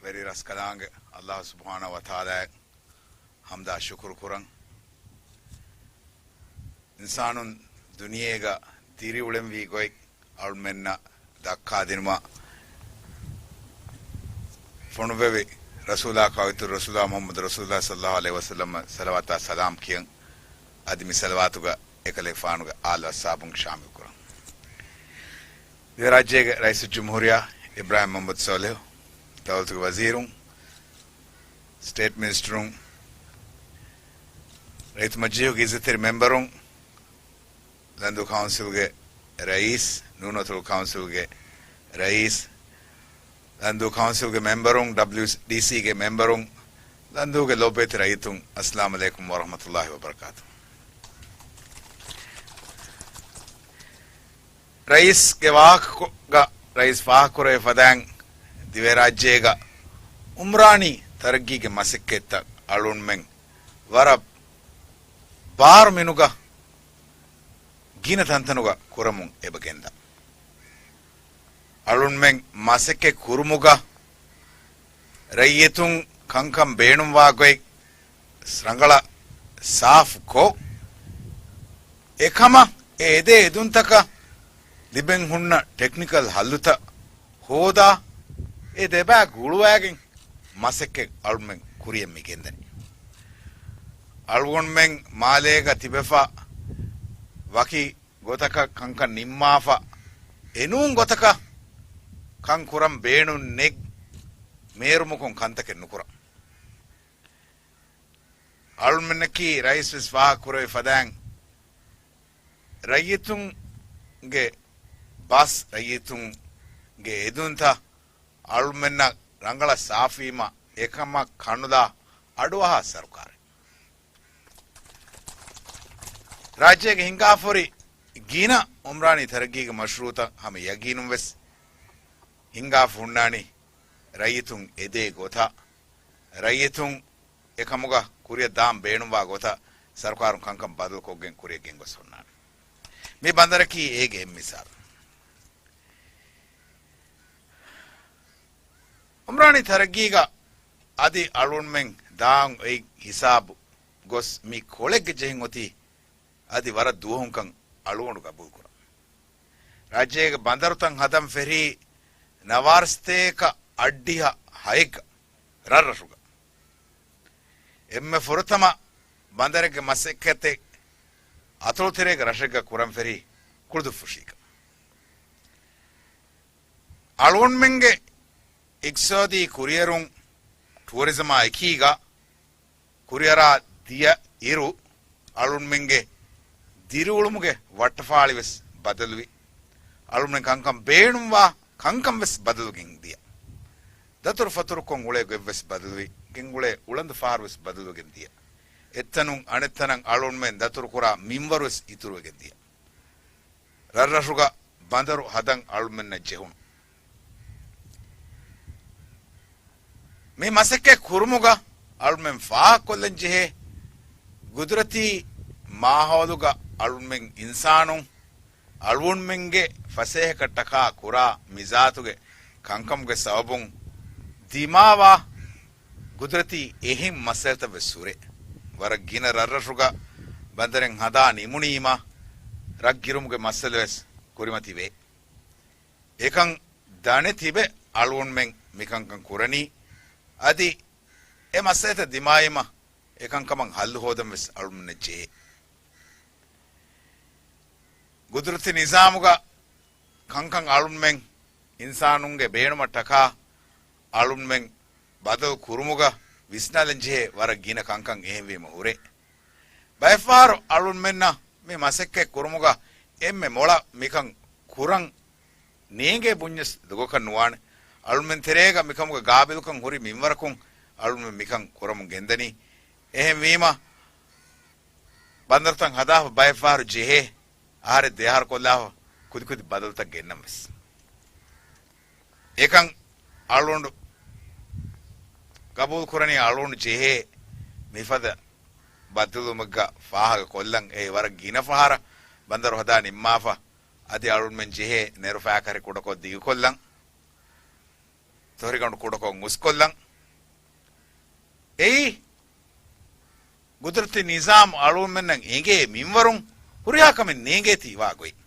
ވެރި ރަސްކަލާނގެ ﷲ ސުބްޙާނަހޫ ވަތަޢާލާއަށް ޙަމްދާ ޝުކުރު ކުރަން. އިންސާނުން ދުނިޔޭގަ ދިރިއުޅެންވީ ގޮތް އަޅުމެންނަށް ދައްކާދިނުމަށް ފޮނުއްވެވި ރަސޫލާ ކާއިތު ރަސޫލާ މުޙައްމަދު ރަސޫލުﷲ ޞައްލަﷲ ޢަލައިހި ވަސައްލަމަށް ޞަލަވާތާ ސަލާމް ކިޔަން، އަދި މި ޞަލަވާތުގަ އެކަލޭގެފާނުގެ އާލު އަޞްޙާބުން ޝާމިލް ކުރަން. ދިވެހިރާއްޖޭގެ ރައީސުލްޖުމްހޫރިއްޔާ އިބްރާހިމް މުޙައްމަދު ޞާލިޙު، ދައުލަތުގެ ވަޒީރުން، ސްޓޭޓް މިނިސްޓަރުން، ރައްޔިތު މަޖިލީހުގެ އިއްޒަތްތެރި މެމްބަރުން، ލަންދޫ ކައުންސިލްގެ ރައީސް، ނޫނު އަތޮޅު ކައުންސިލްގެ ރައީސް، ލަންދޫ ކައުންސިލްގެ މެމްބަރުން، ޑަބްލިއުޑީސީގެ މެމްބަރުން، ލަންދޫގެ ލޯބިވެތި ރައްޔިތުން، އައްސަލާމު ޢަލައިކުމް ވަރަޙްމަތުﷲ ވަބަރަކާތު. ރައީސްގެ ވާހަކަ، ރައީސް ފާހަގަކުރެވޭ ފަދައިން، ދިވެހިރާއްޖޭގަ އުމްރާނީ ތަރައްގީގެ މަސައްކަތްތައް އަޅުންމެން ވަރަށް ބާރު މިނުގަ ގިނަ ތަންތަނުގަ ކުރަމުން އެބަ ގެންދާ. އަޅުންމެން މަސައްކަތް ކުރުމުގަ ރައްޔިތުން ކަންކަން ބޭނުންވާ ގޮތް ރަނގަޅަށް ސާފުކޮށް، އެކަމަށް އެ އެދޭ އެދުންތަކަށް ލިބެން ހުންނަ ޓެކްނިކަލް ހައްލުތައް ހޯދާ، އެ ދެބައި ގުޅުވައިގެން މަސައްކަތް އަޅުމެން ކުރިޔަށް މި ގެންދަނީ. އަޅުގަނޑުމެން މާލޭގަ ތިބެފަ ވަކި ގޮތަކަށް ކަންކަން ނިންމާފަ، އެނޫން ގޮތަކަށް ކަން ކުރަން ބޭނުން ނެތް، މޭރުމަކުން ކަންތަކެއް ނުކުރަން. އަޅުމެންނަކީ ރައީސް ވެސް ފާހަގަ ކުރެވި ފަދައިން، ރައްޔިތުންގެ ބަސް، ރައްޔިތުންގެ އެދުންތައް އަޅުމެންނަށް ރަނގަޅަށް ސާފުވީމަ، އެކަމަށް ކަނުލާ އަޑުއަހާ ސަރުކާރެއް. ރާއްޖޭގެ ހިނގާފަހުރި ގިނަ އުމްރާނީ ތަރައްގީގެ މަޝްރޫޢުތައް ހަމަ ޔަގީނުން ވެސް ހިނގާފަ ހުންނާނީ ރައްޔިތުން އެދޭ ގޮތަށް، ރައްޔިތުން އެކަމުގަ ކުރިއަށް ދާން ބޭނުންވާ ގޮތަށް ސަރުކާރުން ކަންކަން ބަދަލުކޮށްގެން ކުރިއަށް ގެންގޮސް ހުންނާނެ. މި ބަނދަރަކީ އޭގެ އެއް މިސާލު. އުމްރާނީ ތަރައްގީގަ އަދި އަޅުންމެން ދާން އޮތް ހިސާބު ގޮސް މި ކޮޅެއްގެ ޖެހިން އޮތީ އަދި ވަރަށް ދުވަހުންކަން އަޅުގަނޑު ގަބޫލުކުރަން. ރާއްޖޭގެ ބަނދަރުތައް ހަދަން ފެށީ ނަވާރަސަތޭކަ އަށްޑިހަ ހައެއްގަ ރަށްރަށުގަ. އެންމެ ފުރަތަމަ ބަނދަރެއްގެ މަސައްކަތެއް އަތޮޅުތެރޭގެ ރަށެއްގަ ކުރަން ފެށީ ކުޅުދުއްފުށީގަ. އަޅުގަނޑުމެންގެ އިގްތިސާދީ ކުރިއެރުން ޓޫރިޒަމާ އެކީގަ ކުރިއަރާ ދިޔަ އިރު، އަޅުންމެންގެ ދިރިއުޅުމުގެ ވައްޓަފާޅި ވެސް ބަދަލުވި. އަޅުންމެން ކަންކަން ބޭނުންވާ ކަންކަން ވެސް ބަދަލުގެން ދިޔަ. ދަތުރު ފަތުރުކޮށް އުޅޭ ގޮތް ވެސް ބަދަލުވި. ގެންގުޅޭ އުޅަނދު ފަހަރު ވެސް ބަދަލުވެގެން ދިޔަ. އެއްތަނުން އަނެއްތަނަށް އަޅުންމެން ދަތުރު ކުރާ މިންވަރު ވެސް އިތުރުވެގެން ދިޔަ. ރަށްރަށުގަ ބަނދަރު ހަދަން އަޅުމެންނަށް ޖެހުނު. މި މަސައްކަތް ކުރުމުގަ އަޅުމެން ފާހަގަކޮށްލަން ޖެހޭ، ގުދުރަތީ މާހައުލުގަ އަޅުމެން އިންސާނުން އަޅުގަނޑުމެންގެ ފަސޭހަކަން ޓަކާ ކުރާ މިޒާތުގެ ކަންކަމުގެ ސަބަބުން ދިމާވާ ގުދުރަތީ އެހެން މައްސަލަތައް ވެސް ހުރޭ. ވަރަށް ގިނަ ރަށްރަށުގަ ބަނދަރެއް ހަދާ ނިމުނީމަ، ރަށް ގިރުމުގެ މައްސަލަ ވެސް ކުރިމަތިވޭ. އެކަން ދަނެ ތިބެ އަޅުގަނޑުމެން މިކަންކަން ކުރަނީ. އަދި އެ މައްސަލަތައް ދިމާވީމަ، އެކަންކަމަށް ހައްލު ހޯދަން ވެސް އަޅުގަނޑުމެންނަށް ޖެހޭ. ގުދުރަތީ ނިޒާމުގަ ކަންކަން އަޅުންމެން އިންސާނުންގެ ބޭނުމަށް ޓަކާ އަޅުންމެން ބަދަލު ކުރުމުގަ ވިސްނާލަން ޖެހޭ ވަރަށް ގިނަ ކަންކަން އެހެންވީމަ ހުރޭ. ބައެއްފަހަރު އަޅުންމެންނަށް މި މަސައްކަތް ކުރުމުގަ އެންމެ މޮޅަށް މިކަން ކުރަން ނޭނގޭ ބުންޏަސް ދޮގަކަށް ނުވާނެ. އަޅުންމެން ތެރޭގަ މިކަމުގެ ގާބިލުކަން ހުރި މިންވަރަކުން އަޅުންމެން މިކަން ކުރަމުން ގެންދަނީ. އެހެންވީމަ، ބަނދަރުތައް ހަދާފަ ބައެއްފަހަރު ޖެހޭ، އަހަރެއް ދެއަހަރު ކޮށްލާފަ ކުދިކުދި ބަދަލުތައް ގެންނަން ވެސް. އެކަން އަޅުގަނޑު ގަބޫލު ކުރަނީ އަޅުގަނޑު ޖެހޭ މިފަދަ ބައްދަލުވުމެއްގަ ފާހަގަ ކޮށްލަން. އެ ވަރަށް ގިނަ ފަހަރަށް ބަނދަރު ހަދާ ނިންމާފަ، އަދި އަޅުގަނޑުމެން ޖެހޭ ނެރު ފައިކަރި ކުޑަކޮށް ދިގުކޮށްލަން، ތޮރިގަނޑު ކުޑަކޮށް އުސްކޮށްލަން. އެއީ ގުދުރަތީ ނިޒާމް އަޅުގަނޑުމެންނަށް އެނގޭ މިންވަރުން ހުރިހާ ކަމެއް ނޭނގޭތީ ވާ ގޮތް.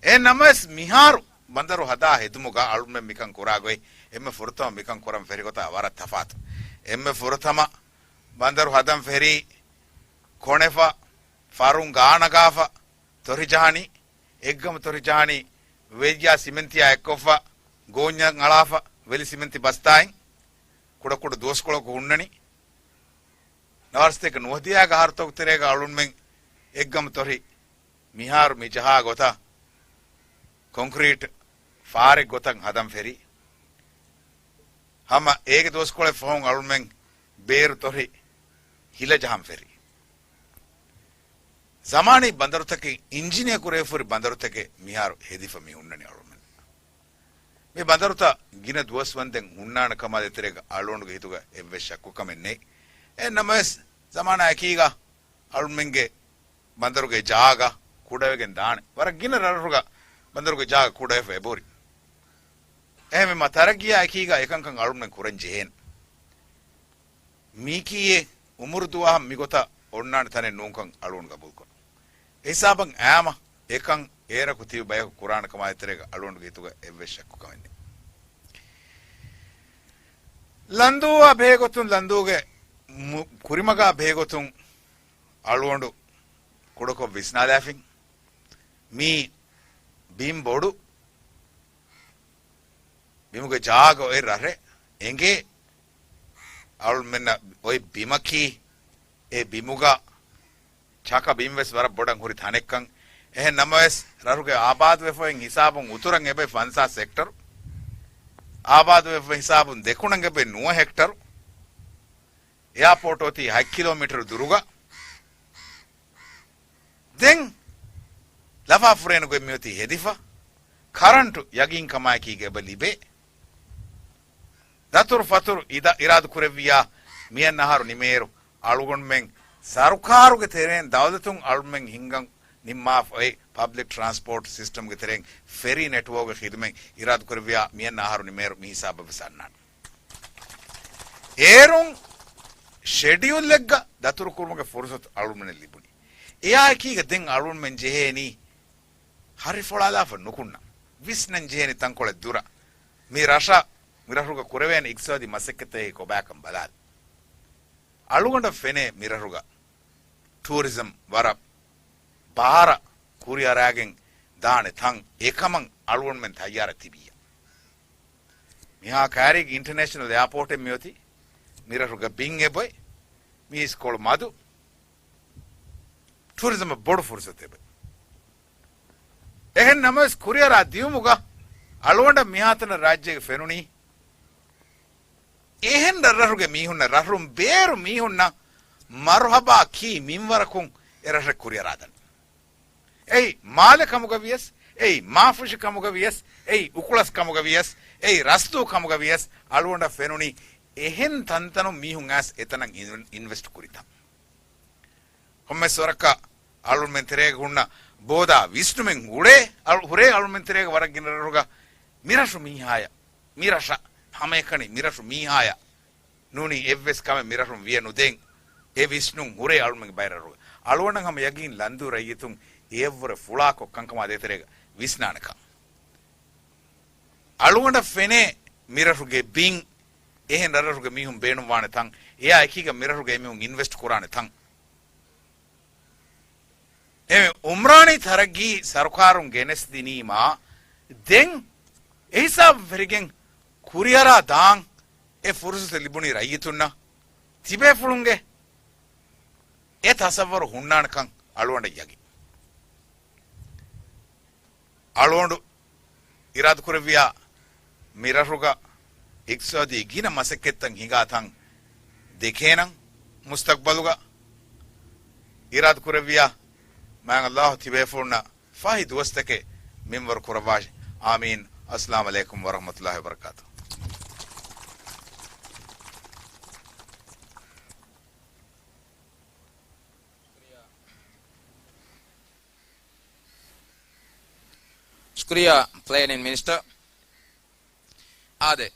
އެހެން ނަމަވެސް، މިހާރު ބަނދަރު ހަދާ ހެދުމުގަ އަޅުގަނޑުމެން މިކަން ކުރާ ގޮތް، އެންމެ ފުރަތަމަ މިކަން ކުރަން ފެރި ގޮތާ ވަރަށް ތަފާތު. އެންމެ ފުރަތަމަ ބަނދަރު ހަދަން ފެރީ ކޮނެފަ، ފަރުން ގާ ނަގާފަ، ތޮރި ޖަހަނީ، އެއްގަމު ތޮރި ޖަހަނީ، ވެލިއާ ސިމެންތިއާ އެއްކޮށްފަ، ގޯންޏަށް އަޅާފަ، ވެލި ސިމެންތި ބަސްތާއިން ކުޑަކުޑަ ދުވަސްކޮޅަކު ހުންނަނީ. ނަވާރަސަތޭކަ ނުވަދިހައިގެ އަހަރުތަކުގެ ތެރޭގަ އަޅުންމެން އެއްގަމު ތޮރި މިހާރު މި ޖަހާ ގޮތަށް ކޮންކްރީޓް ފާރެއް ގޮތަށް ހަދަން ފެރި. ހަމަ އޭގެ ދުވަސްކޮޅެއް ފަހުން އަޅުންމެން ބޭރު ތޮރި ހިލަ ޖަހަން ފެރި. ޒަމާނީ ބަނދަރުތަކެއް، އިންޖިނިއަރ ކުރެވިފަހުރި ބަނދަރުތަކެއް މިހާރު ހެދިފަ މި ހުންނަނީ އަޅުމެން. މި ބަނދަރުތައް ގިނަ ދުވަސްވަންދެން ހުންނާނެ ކަމާ ދޭތެރޭގަ އަޅުގަނޑުގެ ހިތުގަ އެއްވެސް ޝައްކުކަމެއް ނެތް. އެހެން ނަމަވެސް، ޒަމާނާ އެކީގަ އަޅުމެންގެ ބަނދަރުގެ ޖާގަ ކުޑަވެގެން ދާނެ. ވަރަށް ގިނަ ރަށްރަށުގަ ބަނދަރުގެ ޖާގަ ކުޑަވެފަ އެބަހުރި. އެހެންވީމަ، ތަރައްގީއާ އެކީގަ އެކަންކަން އަޅުމެން ކުރަން ޖެހޭނެ. މީކީއެއް އުމުރު ދުވަހަށް މިގޮތަށް އޮންނާނެ ތަނެއް ނޫންކަން އަޅުގަނޑު ގަބޫލުކުރަން. އެހިސާބަށް އައިމަ އެކަން އޭރަކު ތިބި ބަޔަކު ކުރާނެ ކަމާ ދޭތެރޭގަ އަޅުގަނޑުގެ ހިތުގަ އެއްވެސް ޝައްކުކަމެއް ނެތް. ލަންދޫއާ ބެހޭގޮތުން، ލަންދޫގެ މު-، ކުރިމަގާ ބެހޭގޮތުން އަޅުގަނޑު ކުޑަކޮށް ވިސްނާލާފިން. މީ ބިން ބޮޑު. ބިމުގެ ޖާގަ އޮތް ރަށެއް އެނގޭ. އަޅުމެންނަށް އޮތް ބިމަކީ، އެ ބިމުގަ ޗަކަ ބިން ވެސް ވަރަށް ބޮޑަށް ހުރި ތަނެއްކަން. އެހެން ނަމަވެސް، ރަށުގެ އާބާދުވެފައި ހިސާބުން އުތުރަށް އެބައި ފަންސާސް ހެކްޓަރު، އާބާދުވެފައި ހިސާބުން ދެކުނަށް އެބައި ނުވަ ހެކްޓަރު، އެއާޕޯޓް އޮތީ ހަތް ކިލޯމީޓަރު ދުރުގަ. ދެން ލަފާފުރޭނުގެ މިއޮތީ ހެދިފަ، ކަރަންޓު ޔަގީންކަމާއެކީގަ އެބަ ލިބޭ. ދަތުރު ފަތުރު އިދަ-، އިރާދަ ކުރެއްވިއްޔާ، މިއަންނަ އަހަރު ނިމޭއިރު އަޅުގަނޑުމެން ސަރުކާރުގެ ތެރެއިން ދައުލަތުން އަޅުމެން ހިންގަން ނިންމާފައި ޕަބްލިކް ޓްރާންސްޕޯޓް ސިސްޓަމްގެ ތެރެއިން ފެރީ ނެޓްވޯކްގެ ޚިދުމަތް އިރާދަ ކުރެއްވިއްޔާ، މިއަންނަ އަހަރު ނިމޭއިރު މި ހިސާބަށް ވެސް އަންނާނެ. އޭރުން ޝެޑިއުލްއެއްގަ ދަތުރުކުރުމުގެ ފުރުސަތު އަޅުމެންނަށް ލިބުނީ. އެއާއެކީގަ ދެން އަޅުމެން ޖެހޭނީ ހަރިފޮޅާލާފަ ނުކުންނަން، ވިސްނަން ޖެހޭނީ ތަންކޮޅެއް ދުރަށް. މި ރަށަށް، މި ރަށުގަ ކުރެވޭނެ އިގްތިސާދީ މަސައްކަތެއް ކޮބާކަން ބަލާލަން. އަޅުގަނޑަށް ފެނޭ މި ރަށުގަ ޓޫރިޒަމް ވަރަށް ބާރަށް ކުރިއަރާގެން ދާނެ ތަން އެކަމަށް އަޅުގަނޑުމެން ތައްޔާރަށް ތިބިއްޔާ. މިހާ ކައިރީގެ އިންޓަނޭޝަނަލް އެއާޕޯޓެއް މިއޮތީ، މި ރަށުގަ ބިން އެބޮތް، މި އިސްކޮޅު މަދު، ޓޫރިޒަމަށް ބޮޑު ފުރުސަތެއް. އެހެން ނަމަވެސް ކުރިއަރާ ދިއުމުގަ އަޅުގަނޑަށް މިހާތަނަށް ރާއްޖޭގަ ފެނުނީ އެހެން ރަށްރަށުގެ މީހުންނަށް، ރަށްރުން ބޭރު މީހުންނަށް މަރުހަބާ ކީ މިންވަރަކުން އެ ރަށަށް ކުރިއަރާދަން. އެއީ މާލެ ކަމުގަ ވިޔަސް، އެއީ މާފުށި ކަމުގަ ވިޔަސް، އެއީ އުކުޅަސް ކަމުގަ ވިޔަސް، އެއީ ރަސްދޫ ކަމުގަ ވިޔަސް، އަޅުގަނޑަށް ފެނުނީ އެހެން ތަންތަނުން މީހުން އައިސް އެތަނަށް އިން-، އިންވެސްޓް ކުރިތަން. ކޮންމެސް ވަރަކަށް އަޅުމެން ތެރޭގަ ހުންނަ ބޯދާ ވިސްނުމެއް ހުރޭ، އަޅު-، ހުރޭ އަޅުމެން ތެރޭގަ ވަރަށް ގިނަ ރަށްރަށުގަ މިރަށު މީހާޔަށް، މިރަށަށް ހަމައެކަނި މިރަށު މީހާޔަށް ނޫނީ އެއްވެސް ކަމެއް މިރަށުން ވިޔަ ނުދޭން އެ ވިސްނުން ހުރޭ އަޅުމެންގެ ބައިރަށްރަށުގަ. އަޅުގަނޑަށް ހަމަ ޔަގީން ލަންދޫ ރައްޔިތުން އެއަށްވުރެ ފުޅާކޮށް ކަންކަމާ ދޭތެރޭގަ ވިސްނާނެކަން. އަޅުގަނޑަށް ފެނޭ މިރަށުގެ ބިން އެހެން ރަށްރަށުގެ މީހުން ބޭނުންވާނެ ތަން، އެއާ އެކީގަ މިރަށުގެ އެމީހުން އިންވެސްޓް ކުރާނެ ތަން. އެ އުމްރާނީ ތަރައްގީ ސަރުކާރުން ގެނެސްދިނީމާ، ދެން އެހިސާބު ވެރިގެން ކުރިއަރާ ދާން އެ ފުރުސަތު ލިބުނީ ރައްޔިތުންނަށް. ތިބޭފުޅުންގެ އެ ތަސައްވަރު ހުންނާނެކަން އަޅުގަނޑަށް ޔަގީން. އަޅުގަނޑު އިރާދަކުރެއްވިޔާ، މިރަށުގަ އިޤްތިޞާދީ ގިނަ މަސައްކަތްތައް ހިނގާތަން ދެކޭނަން މުސްތަޤްބަލުގަ. އިރާދަކުރެއްވިޔާ، މާތް ﷲ ތިބޭފުޅުންނަށް ފަހި ދުވަސްތަކެއް މިންވަރު ކުރައްވާށި. އާމީން. އައްސަލާމު ޢަލައިކުމް ވަރަޙްމަތުﷲި ވަބަރަކާތުހު. ޝުކުރިއްޔާ ޕްލޭނިން މިނިސްޓަރ. އާދެ،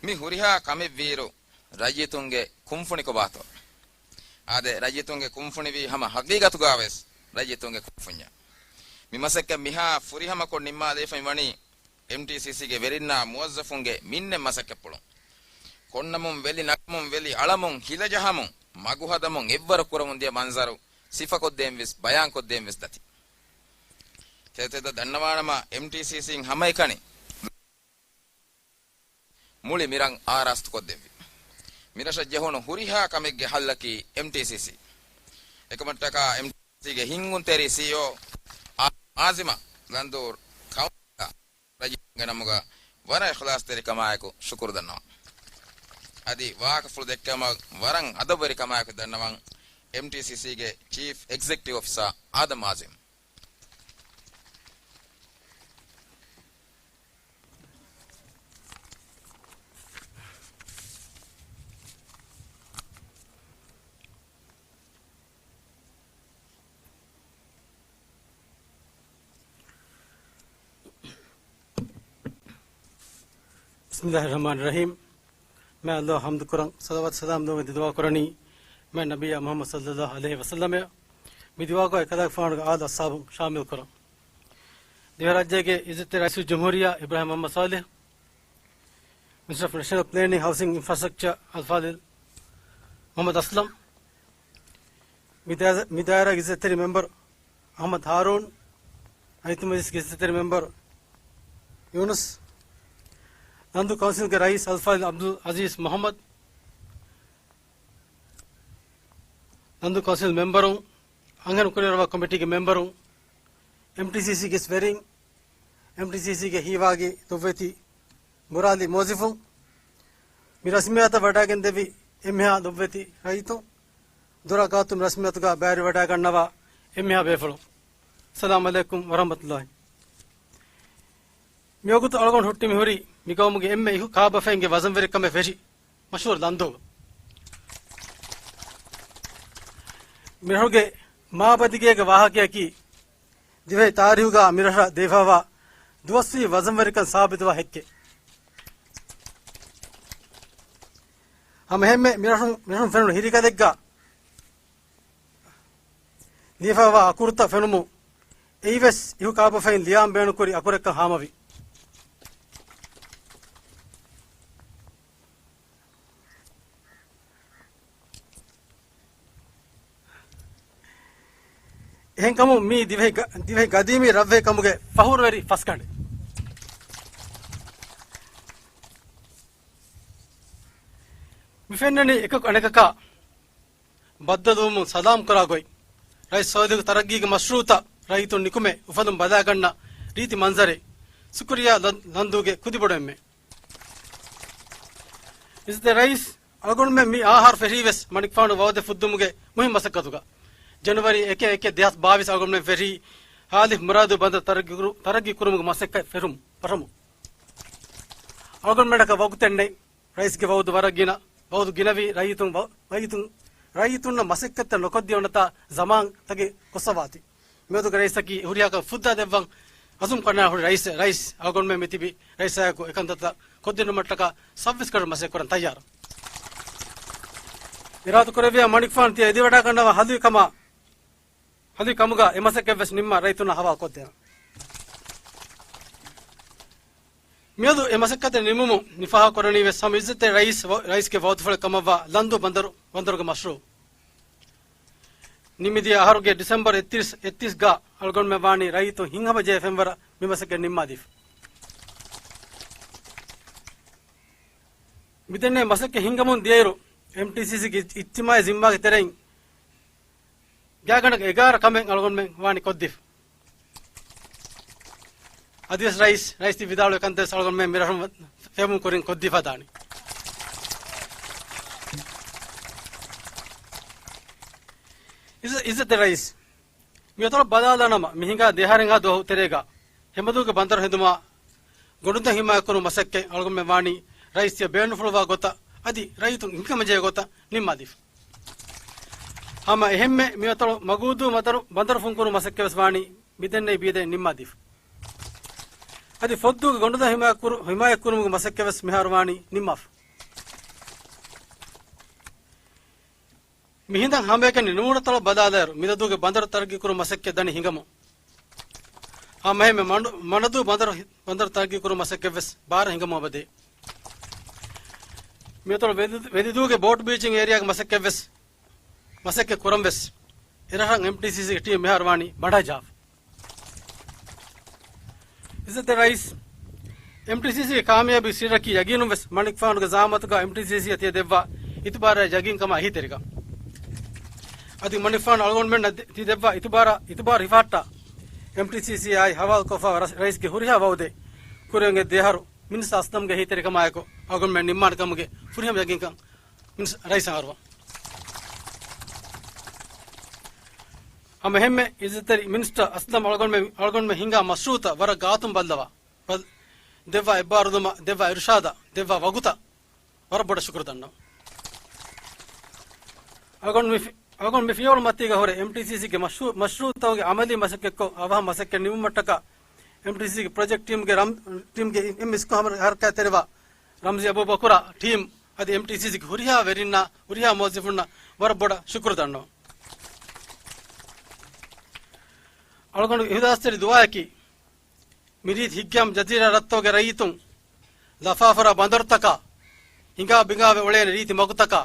މި ހުރިހާ ކަމެއްވީއިރު ރައްޔިތުންގެ ކުންފުނިކޮބާތޯ؟ އާދެ، ރައްޔިތުންގެ ކުންފުނިވީ ހަމަ ހަގީގަތުގަވެސް ރައްޔިތުންގެ ކުންފުންޏެއް. މި މަސައްކަތް މިހާ ފުރިހަމަކޮށް ނިންމާލައިފައި ވަނީ އެމްޓީސީސީގެ ވެރިންނާ މުވައްޒަފުންގެ މިންނެއް މަސައްކަތްޕުޅުން. ކޮންނަމުން ވެލި ނަގަމުން ވެލި އަޅަމުން ހިލަޖަހަމުން މަގުހަދަމުން އެއްވަރު ކުރަމުން ދިޔަ މަންޒަރު ސިފަކޮށްދޭންވެސް ބަޔާންކޮށްދޭންވެސް ދަތި. ތެދުތެދަށް ދަންނަވާނަމަ އެމްޓީސީސީން ހަމައެކަނި މުޅި މިރަށް އާރާސްތުކޮށްދެއްވި. މިރަށަށް ޖެހުނު ހުރިހާ ކަމެއްގެ ހައްލަކީ އެމްޓީސީސީ. އެކަމަށްޓަކާ އެމްޓީސީގެ ހިންގުންތެރި ސީއީއޯ އާ-، އާޒިމަށް ލަންދޫ ކައުންސިލަށް ރައްޔިތުންގެ ނަމުގަ ވަރަށް އިޚްލާޞްތެރިކަމާއެކު ޝުކުރު ދަންނަވަން. އަދި ވާހަކަފުޅު ދެއްކެވުމަށް ވަރަށް އަދަބުވެރިކަމާއެކު ދަންނަވަން އެމްޓީސީސީގެ ޗީފް އެގްޒެކެޓިވް އޮފިސާ އާދަމް އާޒިމް. ބިސްމިﷲިއްރަޙްމާނިއްރަޙީމް. މާތް ﷲ ޙަމްދުކުރަން، ޞަލަވާތު ސަލާމް ދުވަން ދިދުވާ ކުރަނީ މާތް ނަބިއްޔާ މުޙައްމަދު ޞައްލަﷲު ޢަލައިހި ވަސައްލަމަށް. މި ދުވާގޮތަށް އެކަލާގެފާނުގެ އާލު އަޞްޙާބުން ޝާމިލް ކުރަން. ދިވެހިރާއްޖޭގެ ޢިއްޒަތްތެރި ރައީސުލްޖުމްހޫރިއްޔާ އިބްރާހިމް މުޙައްމަދު ޞާލިޙް، މިނިސްޓަރ އޮފް ނޭޝަނަލް ޕްލޭނިން، ހައުސިން އިންފްރާސްޓްރަކްޗަރ އަލްފާޟިލް މުޙައްމަދު އަސްލަމް، މި ދާ-، މި ދާއިރާގެ ޢިއްޒަތްތެރި މެމްބަރު އަޙްމަދު ހާރޫން، ރައްޔިތު މަޖިލިސްގެ ޢިއްޒަތްތެރި މެމްބަރު ޔޫނުސް، ލަންދޫ ކައުންސިލްގެ ރައީސް އަލްފާޟިލް ޢަބްދުލް ޢަޒީޒް މުޙައްމަދު، ލަންދޫ ކައުންސިލް މެމްބަރުން، އަންހެނުން ކުރިއަރުވާ ކޮމިޓީގެ މެމްބަރުން، އެމްޓީސީސީގެ ވެރިން، އެމްޓީސީސީގެ ހީވާގި ދޮށްވެތި ބުރާލި މުވައްޒަފުން، މި ރަސްމިއްޔާތަށް ވަޑައިގެންދެވި އެންމެހާ ދޮށްވެތި ރައްޔިތުން، ދުރާ ގާތުން މި ރަސްމިއްޔާތުގަ ބައިވެރިވަޑައިގަންނަވާ އެންމެހާ ބޭފުޅުން. އައްސަލާމު ޢަލައިކުމް ވަރަޙްމަތުﷲި. މިވަގުތު އަޅުގަނޑު ހުއްޓި މިހުރީ މިގައުމުގެ އެންމެ އިހު ކާބަފައިންގެ ވަޒަންވެރިކަމެއް ފެށި މަޝްހޫރު ލަންދޫގަ. މިރަށުގެ މާބަދިގޭގެ ވާހަކަޔަކީ، ދިވެހި ތާރީހުގަ މިރަށަށް ދެވިފައިވާ ދުވަސްވީ ވަޒަންވެރިކަން ސާބިތުވާ ހެއްކެއް. ހަމައެހެންމެ މިރަށުން، މިރަށުން ފެނުނު ހިރިގަލެއްގަ ލިޔެފައިވާ އަކުރުތައް ފެނުމުން އެއީވެސް އިހު ކާބަފައިން ލިޔާން ބޭނުންކުރި އަކުރެއްކަން ހާމަވި. އެހެންކަމުން މީ ދިވެހި ގަ-، ދިވެހި ގަދީމީ ރަށްވެހި ކަމުގެ ފަޚުރުވެރި ފަސްގަނޑެއް. މި ފެންނަނީ އެކަކު އަނެކަކާ ބައްދަލުވުމުން ސަލާމް ކުރާ ގޮތް. ރައީސް ސޯލިހުގެ ތަރައްގީގެ މަޝްރޫއުތައް ރައްޔިތުން ނިކުމެ އުފަލުން ބަލާގަންނަ ރީތި މަންޒަރެއް. ޝުކުރިއްޔާ ލަ-، ލަންދޫގެ ކުދިބޮޑު އެންމެ. އިއްޒަތްތެރި ރައީސް، އަޅުގަނޑުމެން މި އާހާރު ފެށީ ވެސް މަނިކުފާނު ވައުދެއް ފުއްދުމުގެ މުހިންމު މަސައްކަތުގަ. ޖަނަވަރީ އެކެއް އެކެއް ދެހާސް ބާވީސް އަޅުގަނޑުމެން ފެށީ ހާލިފް މުރާދު ބަނދަރު ތަރައްގީ ކުރު-، ތަރައްގީ ކުރުމުގެ މަސައްކަތް ފެށުމު، ފެށުމު. އަޅުގަނޑުމެންނަކަށް ވަގުތެއް ނެތް. ރައީސްގެ ވައުދު ވަރަށް ގިނަ، ވައުދު ގިނަވީ ރައްޔިތުން ވަ-، ރައްޔިތުން، ރައްޔިތުންނަށް މަސައްކަތްތައް ނުކޮށްދިޔަ އޮންނަތާ ޒަމާން ތަކެއް ގޮސްފަވާތީ. މިއަދުގެ ރައީސަކީ ހުރިހާ ކަމެއް ފުއްދާ ދެއްވަން އަޒުމް ކޮށްނާ ހުރި ރައީސް، ރައީސް އަޅުގަނޑުމެން މިތިބި ރައީސާއެކު އެކަންތައްތައް ކޮށްދިނުމަށްޓަކާ ސައްވީސް ގަޑު މަސައްކަތް ކުރަން ތައްޔާރު. އިރާދަ ކުރެއްވިޔާ މަނިކުފާނު ތިޔަ އެދިވަޑާގަންނަވާ ހަލުވި ކަމާ، ހަލުވި ކަމުގަ އެ މަސައްކަތް ވެސް ނިންމާ ރައްޔިތުންނާ ހަވާލު ކޮށްދޭނަން. މިއަދު އެ މަސައްކަތެއް ނިމުމުން ނިފާހާ ކުރަނީ ވެސް ހަމަ އިއްޒަތްތެރި ރައީސް ވަ-، ރައީސްގެ ވައުދުފުޅެއް ކަމަށްވާ ލަންދޫ ބަނދަރު، ބަނދަރުގެ މަޝްރޫއު. ނިމިދިޔަ އަހަރުގެ ޑިސެމްބަރު އެއްތިރީސް، އެއްތިރީސް ގަ އަޅުގަނޑުމެން ވާނީ ރައްޔިތުން ހިތްހަމަޖެހޭ ފެންވަރަށް މި މަސައްކަތް ނިންމާދީފަ. މިދެންނެވި މަސައްކަތް ހިނގަމުން ދިޔައިރު، އެމްޓީސީސީގެ އިޖް-، އިޖްތިމާޢީ ޒިންމާގެ ތެރެއިން ގާތްގަނޑަކަށް އެގާރަ ކަމެއް އަޅުގަނޑުމެން ވާނީ ކޮށްދީފަ. އަދިވެސް ރައީސް، ރައީސް ތި ވިދާޅުވި ކަންތައް ވެސް އަޅުގަނޑުމެން މި ރަށުން ފެށުމުން ކުރިން ކޮށްދީފަ ދާނީ. އިއްޒަ-، އިއްޒަތްތެރި ރައީސް، މިއަތޮޅަށް ބަލާލާނަމަ، މި ހިނގާ ދެއަހަރެއްހާ ދުވަހު ތެރޭގަ ހެމަދޫގެ ބަނދަރު ހެދުމަށް ގޮނޑުދޮށް ހިމާޔަތްކުރުމުގެ މަސައްކަތް އަޅުގަނޑުމެން ވާނީ ރައީސް ތިޔަ ބޭނުންފުޅުވާ ގޮތަށް އަދި ރައްޔިތުން ހިތްހަމަޖެހޭ ގޮތަށް ނިންމާދީފަ. ހަމަ އެހެންމެ މިއަތޮޅު މަގޫދޫ ބަނދަރު، ބަނދަރު ފުންކުރުމުގެ މަސައްކަތް ވެސް ވާނީ މިދެންނެވި ބީދެއް ނިންމާދީފަ. އަދި ފޮއްދޫގެ ގޮނޑުދޮށް ހިމާޔަތްކުރު-، ހިމާޔަތްކުރުމުގެ މަސައްކަތް ވެސް މިހާރު ވާނީ ނިންމާފަ. މިހިނދަށް ހަމައެކަނި ނުވަތަ ބަލާލާއިރު، މިދަދޫގެ ބަނދަރު ތަރައްގީކުރުމުގެ މަސައްކަތް ދަނީ ހިނގަމުން. ހަމައެހެންމެ މަނަދޫ، މަނަދޫ ބަނދަރު، ބަނދަރު ތަރައްގީކުރުމުގެ މަސައްކަތް ވެސް ބާރަށް ހިނގަމުން އެބަދޭ. މިއަތޮޅު ވެލި-، ވެލިދޫގެ ބޯޓް ބީޗިން އޭރިއާގެ މަސައްކަތް ވެސް، މަސައްކަތް ކުރަން ވެސް އެރަށަށް އެމްޓީސީސީގެ ޓީމް މިހާރު ވާނީ ބަނޑާ ޖާފަ. އިއްޒަތްތެރި ރައީސް، އެމްޓީސީސީގެ ކާމިޔާބީ ސިއްރަކީ ޔަގީނުން ވެސް މަނިކުފާނުގެ ޒަޢާމަތުގަ އެމްޓީސީސީއަށް ތިޔަ ދެއްވާ އިތުބާރާއި ޔަގީންކަމާ އެހީތެރިކަން. އަދި މަނިކުފާނު އަޅުގަނޑުމެންނަށް ދެ-، ތި ދެއްވާ އިތުބާރާ-، އިތުބާރު ހިފާއްޓާ، އެމްޓީސީސީއާއި ހަވާލުކޮށްފަ ރަ-، ރައީސްގެ ހުރިހާ ވައުދެއް ކުރިއަށް ދެއަހަރު މިނިސްޓަރ އަސްލަމްގެ އެހީތެރިކަމާއެކު އަޅުގަނޑުމެން ނިންމާނެ ކަމުގެ ފުރިހަމަ ޔަގީންކަން މިނިސް-، ރައީސަށް އަރުވަން. ހަމަ އެހެންމެ އިއްޒަތްތެރި މިނިސްޓަރ އަސްލަމް އަޅުގަނޑުމެން، އަޅުގަނޑުމެން ހިންގާ މަޝްރޫއުތައް ވަރަށް ގާތުން ބައްލަވާ، ބަ-، ދެއްވާ އެއްބާރުލުމަށް، ދެއްވާ އިރުޝާދަށް، ދެއްވާ ވަގުތަށް ވަރަށް ބޮޑަށް ޝުކުރު ދަންނަވަން. އަޅުގަނޑު މި ފި-، އަޅުގަނޑު މި ފިޔަވަޅު މަތީގަ ހުރެ އެމްޓީސީސީގެ މަޝްރޫ-، މަޝްރޫއުތަކުގެ އަމަލީ މަސައްކަތްކޮށް، އަވަހަށް މަސައްކަތް ނިމުމަށްޓަކާ އެމްޓީސީސީގެ ޕްރޮޖެކްޓް ޓީމްގެ ރަމް-، ޓީމްގެ އެން އެމް އިސްކޮށް ހަރަކާތްތެރިވާ ރަމްޒީ އަބޫބަކުރާ ޓީމް އަދި އެމްޓީސީސީގެ ހުރިހާ ވެރިންނާ، ހުރިހާ މުވައްޒަފުންނަށް ވަރަށް ބޮޑަށް ޝުކުރު ދަންނަވަން. އަޅުގަނޑު އިހުލާސްތެރި ދުޢާއަކީ، މިރީތި ހިތްގައިމު ޖަޒީރާ ރަށްތަކުގެ ރައްޔިތުން ލަފާފަރާ ބަނދަރުތަކާ، ހިނގާ ބިނގާވެ އުޅޭނެ ރީތި މަގުތަކާ،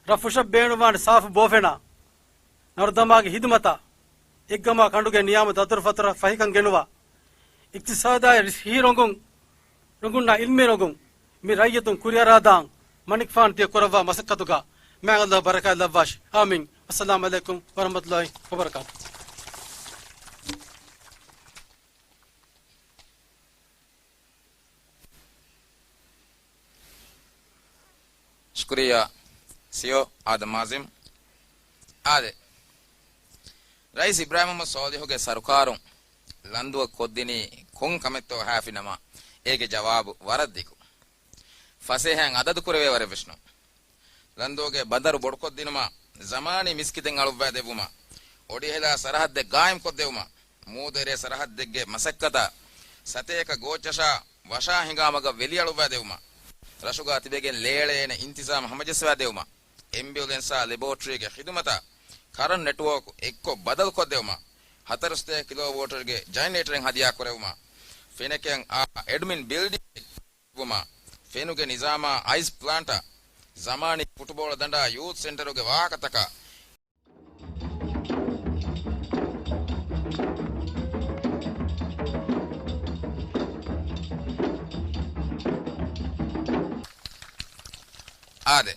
ރަށް ފުށަށް ބޭނުންވާނެ ސާފު ބޯފެނާ، ނަރުދަމާގެ ހިދުމަތާ، އެއްގަމާ ކަނޑުގެ ނިޔާމަ ދަތުރުފަތުރަށް ފަހިކަން ގެނުވާ، އިޤްތިޞާދާއި ރިސް-، ހިތް ރޮނގުން، ރޮނގުންނާ ޢިލްމީ ރޮނގުން، މި ރައްޔިތުން ކުރިއަރާދާން މަނިކުފާނު ތިޔަ ކުރައްވާ މަސައްކަތުގަ މާތް ﷲ ބަރަކާތް ލައްވާށި. އާމީން. އައްސަލާމު ޢަލައިކުމް ވަރަޙްމަތުﷲ ވަބަރަކާތު. ޝުކުރިއްޔާ ސީއޯ އާދަމް އާޒިމް. އާދެ، ރައީސް އިބްރާހިމް މުޙައްމަދު ޞާލިޙުގެ ސަރުކާރުން ލަންދުއަށް ކޮށްދިނީ ކޮން ކަމެއްތޯ ހާފިނަމަ، އޭގެ ޖަވާބު ވަރަށް ދިގު. ފަސޭހައިން އަދަދު ކުރެވޭ ވަރެއް ވެސް ނޫން. ލަންދޫގެ ބަނދަރު ބޮޑުކޮށްދިނުމަށް، ޒަމާނީ މިސްކިތެއް އަޅުއްވައިދެއްވުމަށް، އޮޑިހެލާ ސަރަހައްދެއް ގާއިމްކޮށްދެއްވުމަށް، މޫދުއެރޭ ސަރަހައްދެއްގެ މަސައްކަތަށް ސަތޭކަ ގޯއްޗަށާ ވަށާ ހިނގާމަގަށް ވެލިއަޅުއްވައިދެއްވުމަށް، ރަށުގާ ތިބެގެން ލޭޅޭނެ އިންތިޒާމް ހަމަޖައްސަވައިދެއްވުމަށް، އެމްބިއުލެންސާ ލެބޯޓްރީގެ ޚިދުމަތަށް ކަރަންޓް ނެޓްވޯކް އެއްކޮށް ބަދަލުކޮށްދެއްވުމަށް، ހަތަރުސަތޭކަ ކިލޯވޯޓްގެ ޖަނަރޭޓަރެއް ހަދިޔާކުރެއްވުމަށް، ފެނެކެއަށް އާ އެޑްމިން ބިލްޑިން ވުމަށް، ފެނުގެ ނިޒާމާ އައިސް ޕްލާންޓަށް، ޒަމާނީ ފުޓުބޯޅަ ދަނޑާ ޔޫތު ސެންޓަރުގެ ވާހަކަތަކަށް. އާދެ،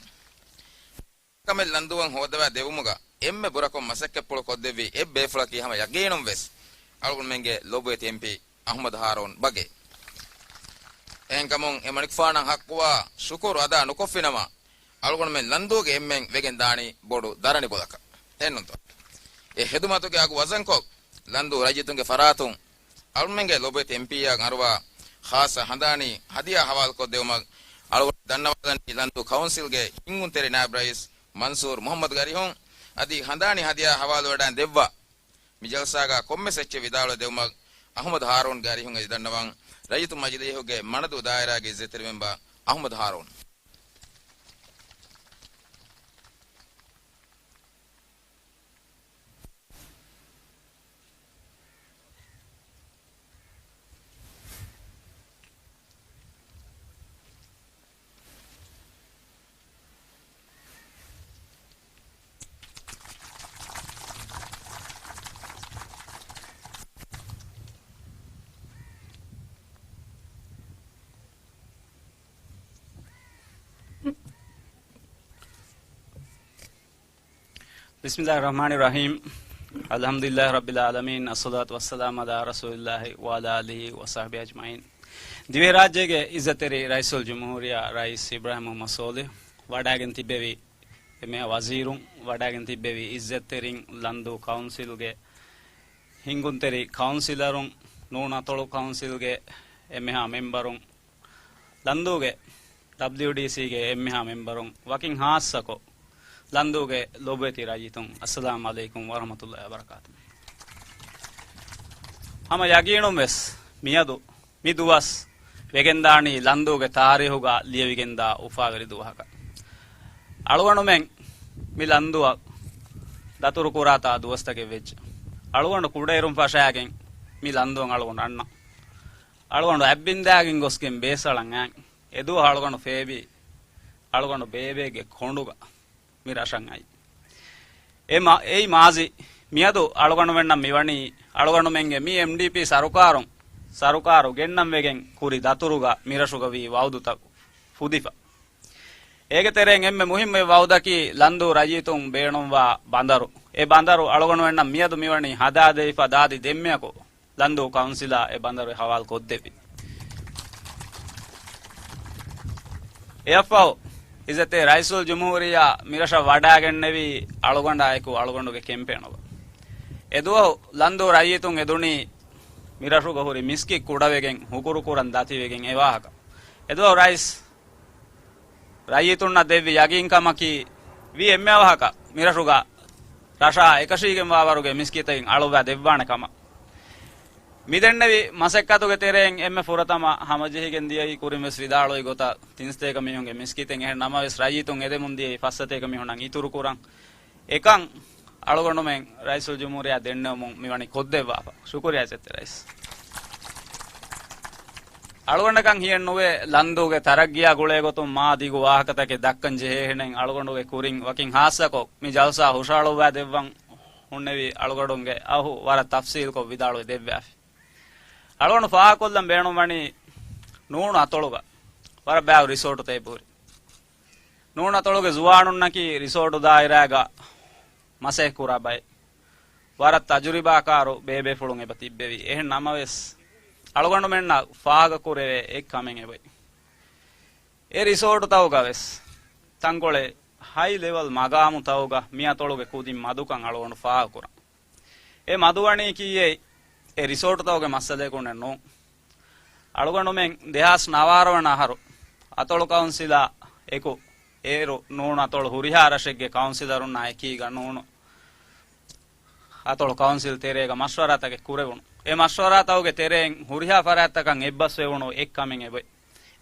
ކަމެއް ލަންދޫއަށް ހޯދަވާ ދެވުމުގަ އެންމެ ބުރަކޮށް މަސައްކަތްޕުޅު ކޮށްދެއްވި އެއްބޭފުޅަކީ ހަމަ ޔަގީނުން ވެސް އަޅުގަނޑުމެންގެ ލޮބުވެތި އެމްޕީ އަހުމަދު ހާރޫން ބަގޭ. އެހެންކަމުން އެ މަނިކުފާނަށް ޙައްޤުވާ ޝުކުރު އަދާ ނުކޮށްފިނަމަ، އަޅުގަނޑުމެން ލަންދޫގެ އެންމެން ވެގެން ދާނީ ބޮޑު ދަރަނި ބޮލަކަށް. އެހެންނުންތޯ؟ އެ ހެދުމަތުގެ އަގު ވަޒަންކޮށް، ލަންދޫ ރައްޔިތުންގެ ފަރާތުން އަޅުމެންގެ ލޮބުވެތި އެމްޕީއަށް އަރުވާ ޚާއްޞަ ހަނދާނީ ހަދިޔާ ހަވާލުކޮށްދެވުމަށް އަޅުގަނޑު ދަންނަވާލަނީ ލަންދޫ ކައުންސިލްގެ ހިންގުންތެރި ނާއިބް ރައީސް މަންސޫރު މުޙައްމަދު ގަރިހުން އަދި ހަނދާނީ ހަދިޔާ ހަވާލުވެވަޑައި ދެއްވާ މި ޖަލްސާގަ ކޮންމެސް އެއްޗެއް ވިދާޅުވެ ދެވުމަށް އަހުމަދު ހާރޫން ގާރިހުން އެދި ދަންނަވަން. ރައްޔިތު މަޖިލީހުގެ މަނަދޫ ދާއިރާގެ އިއްޒަތްތެރި މެމްބަރ އަހުމަދު ހާރޫން. بسم الله الرحمن الرحيم. الحمد لله رب العالمين. الصلاة والسلام على رسول الله وعلى آله وصحبه أجمعين. ދިވެހިރާއްޖޭގެ އިއްޒަތްތެރި ރައީސުލްޖުމްހޫރިއްޔާ ރައީސް އިބްރާހިމް މުޙައްމަދު ޞޯލިޙު ވަޑައިގެން ތިއްބެވި އެންމެހާ ވަޒީރުން، ވަޑައިގެން ތިއްބެވި އިއްޒަތްތެރިން، ލަންދޫ ކައުންސިލްގެ ހިންގުންތެރި ކައުންސިލަރުން، ނޫނު އަތޮޅު ކައުންސިލްގެ އެންމެހާ މެމްބަރުން، ލަންދޫގެ ޑަބްލިޔުޑީސީގެ އެންމެހާ މެމްބަރުން، ވަކިން ހާއްސަކޮށް، ލަންދޫގެ ލޮބުވެތި ރައްޔިތުން، އައްސަލާމް ޢަލައިކުމް ވަރަޙްމަތުﷲ ވަބަރަކާތު. ހަމަ ޔަގީނުން ވެސް މިއަދު މި ދުވަސް ވެގެންދާނީ ލަންދޫގެ ތާރީހުގަ ލިޔެވިގެންދާ އުފާވެރި ދުވަހަކަށް. އަޅުގަނޑުމެން މި ލަންދުއަށް ދަތުރުކުރާތާ ދުވަސްތަކެއް ވެއްޖެ. އަޅުގަނޑު ކުޑައިރުން ފަށާގެން މި ލަންދުއަށް އަޅުގަނޑު އަންނަ. އަޅުގަނޑު އަތްބިންދާގެން ގޮސްގެން ބޭސްއަޅަން އައި. އެދުވަހު އަޅުގަނޑު ފޭބި، އަޅުގަނޑު ބޭބޭގެ ކޮނޑުގަ މި ރަށަށް އައި. އެ މާ-، އެއީ މާޒީ. މިއަދު އަޅުގަނޑުމެންނަށް މިވަނީ، އަޅުގަނޑުމެންގެ މި އެމްޑީޕީ ސަރުކާރުން، ސަރުކާރު ގެންނަން ވެގެން ކުރި ދަތުރުގަ މިރަށުގަ ވީ ވައުދުތައް ފުދިފަ. އޭގެ ތެރެއިން އެންމެ މުހިއްމު އެއް ވައުދަކީ ލަންދޫ ރައްޔިތުން ބޭނުންވާ ބަނދަރު. އެ ބަނދަރު އަޅުގަނޑުމެންނަށް މިއަދު މިވަނީ ހަދާދެވިފަ ދާދި ދެންމެއަކު ލަންދޫ ކައުންސިލާ އެ ބަނދަރު ހަވާލު ކޮށްދެއްވި. އެއަށްފަހު އިއްޒަތްތެރި ރައީސުލްޖުމްހޫރިއްޔާ މިރަށަށް ވަޑައިގެންނެވީ އަޅުގަނޑާއެކު އަޅުގަނޑުގެ ކެމްޕޭނުގަ. އެދުވަހު ލަންދޫ ރައްޔިތުން އެދުނީ މިރަށުގަ ހުރި މިސްކިތް ކުޑަވެގެން ހުކުރުކުރަން ދަތިވެގެން އެ ވާހަކަ. އެދުވަހު ރައީސް ރައްޔިތުންނަށް ދެއްވި ޔަގީންކަމަކީ، ވީ އެންމެ އަވަހަކަށް މިރަށުގަ ރަށާ އެކަށީގެންވާވަރުގެ މިސްކިތެއް އަޅުއްވާ ދެއްވާނެ ކަމަށް. މިދެންނެވި މަސައްކަތުގެ ތެރެއިން އެންމެ ފުރަތަމަ ހަމަޖެހިގެން ދިޔައީ، ކުރިން ވެސް ވިދާޅުވި ގޮތަށް، ތިންސަތޭކަ މީހުންގެ މިސްކިތެއް. އެހެން ނަމަވެސް، ރައްޔިތުން އެދެމުން ދިޔައީ ފައްސަތޭކަ މީހުންނަށް އިތުރުކުރަން. އެކަން އަޅުގަނޑުމެން ރައީސުލްޖުމްހޫރިއްޔާ ދެންނެވުމުން މިވަނީ ކޮށްދެއްވާފަ. ޝުކުރިއްޔާ އިއްޒަތްތެރި ރައީސް. އަޅުގަނޑަކަށް ހިޔެއްނުވޭ، ލަންދޫގެ ތަރައްގީއާ ގުޅޭގޮތުން މާ ދިގު ވާހަކަތަކެއް ދައްކަން ޖެހޭހެނެއް. އަޅުގަނޑުގެ ކުރިން ވަކިން ހާއްސަކޮށް، މި ޖަލްސާ ހުށަހަޅުއްވާ ދެއްވަން ހުންނެވި އަޅުގަނޑުގެ އަހު ވަރަށް ތަފްސީލްކޮށް ވިދާޅުވެ ދެއްވާފި. އަޅުގަނޑު ފާހަގަކޮށްލަން ބޭނުންވަނީ، ނޫނު އަތޮޅުގަ ވަރަށް ބާވަތް ރިސޯޓުތައް އެބަހުރި. ނޫނު އަތޮޅުގެ ޒުވާނުންނަކީ ރިސޯޓު ދާއިރާގަ މަސައްކަތްކުރާ ބައެއް. ވަރަށް ތަޖުރިބާކާރު ބޭބޭފުޅުން އެބަ ތިއްބެވި. އެހެން ނަމަވެސް، އަޅުގަނޑުމެންނަށް ފާހަގަކުރެވޭ އެއްކަމެއް އެބައި. އެ ރިސޯޓުތަކުގަވެސް ތަންކޮޅެއް ހައި ލެވަލް މަގާމުތަކުގަ މި އަތޮޅުގެ ކުދިން މަދުކަން އަޅުގަނޑު ފާހަގަކުރަން. އެ މަދުވަނީ ކީއްޔޭ؟ އެ ރިސޯޓުތަކުގެ މައްސަލައެކު ނޫން. އަޅުގަނޑުމެން ދެހާސް ނަވާރަ ވަނަ އަހަރު އަތޮޅު ކައުންސިލާ އެކު، އޭރު ނޫނު އަތޮޅު ހުރިހާ ރަށެއްގެ ކައުންސިލަރުންނާ އެކީގަ ނޫނު އަތޮޅު ކައުންސިލް ތެރޭގަ މަޝްވަރާތަކެއް ކުރެވުނު. އެ މަޝްވަރާތަކުގެ ތެރެއިން ހުރިހާ ފަރާތްތަކަށް އެއްބަސްވެވުނު އެއްކަމެއް އެބައި.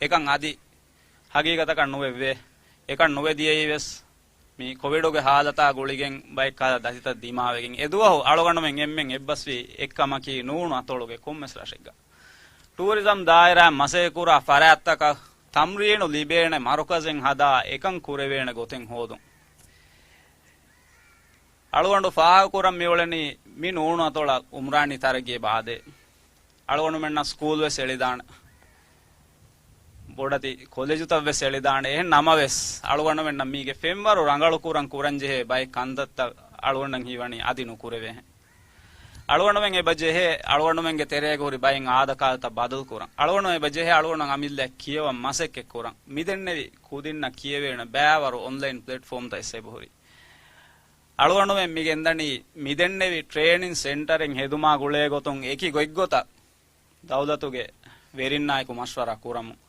އެކަން އަދި ހަގީގަތަކަށް ނުވެވޭ. އެކަން ނުވެ ދިޔައީވެސް، މި ކޮވިޑުގެ ހާލަތާ ގުޅިގެން ބައެއް ކަހަލަ ދަތިތައް ދިމާވެގެން. އެދުވަހު އަޅުގަނޑުމެން އެންމެން އެއްބަސްވީ އެއްކަމަކީ، ނޫނު އަތޮޅުގެ ކޮންމެސް ރަށެއްގަ ޓޫރިޒަމް ދާއިރާއިން މަސައްކަތްކުރާ ފަރާތްތަކަށް ތަމްރީނު ލިބޭނެ މަރުކަޒެއް ހަދާ، އެކަން ކުރެވޭނެ ގޮތެއް ހޯދުން. އަޅުގަނޑު ފާހަގަކުރަން މިއުޅެނީ، މި ނޫނު އަތޮޅަށް އުމްރާނީ ތަރައްގީ ބާދޭ. އަޅުގަނޑުމެންނަށް ސްކޫލް ވެސް އެޅިދާނެ. ބޮޑެތި ކޮލެޖުތައް ވެސް އެޅިދާނެ. އެހެން ނަމަވެސް، އަޅުގަނޑުމެންނަށް މީގެ ފެންވަރު ރަނގަޅުކުރަން ކުރަންޖެހޭ ބައެއް ކަންތައްތައް އަޅުގަނޑަށް ހީވަނީ އަދި ނުކުރެވޭހެން. އަޅުގަނޑުމެން އެބަ ޖެހޭ އަޅުގަނޑުމެންގެ ތެރޭގަ ހުރި ބައެއް އާދަކާދަތައް ބަދަލު ކުރަން. އަޅުގަނޑުމެން އެބަ ޖެހޭ އަޅުގަނޑުމެން އަމިއްލައަށް ކިޔަވަން މަސައްކަތް ކުރަން. މިދެންނެވި ކުދިންނަށް ކިޔެވޭނެ ބައިވަރު އޮންލައިން ޕްލެޓްފޯމްތައް އެބަހުރި. އަޅުގަނޑުމެން މި ގެންދަނީ މިދެންނެވި ޓްރޭނިން ސެންޓަރެއް ހެދުމާ ގުޅޭ ގޮތުން އެކި ގޮތްގޮތަށް ދައުލަތުގެ ވެރިންނާއެކު މަޝްވަރާ ކުރަމުން.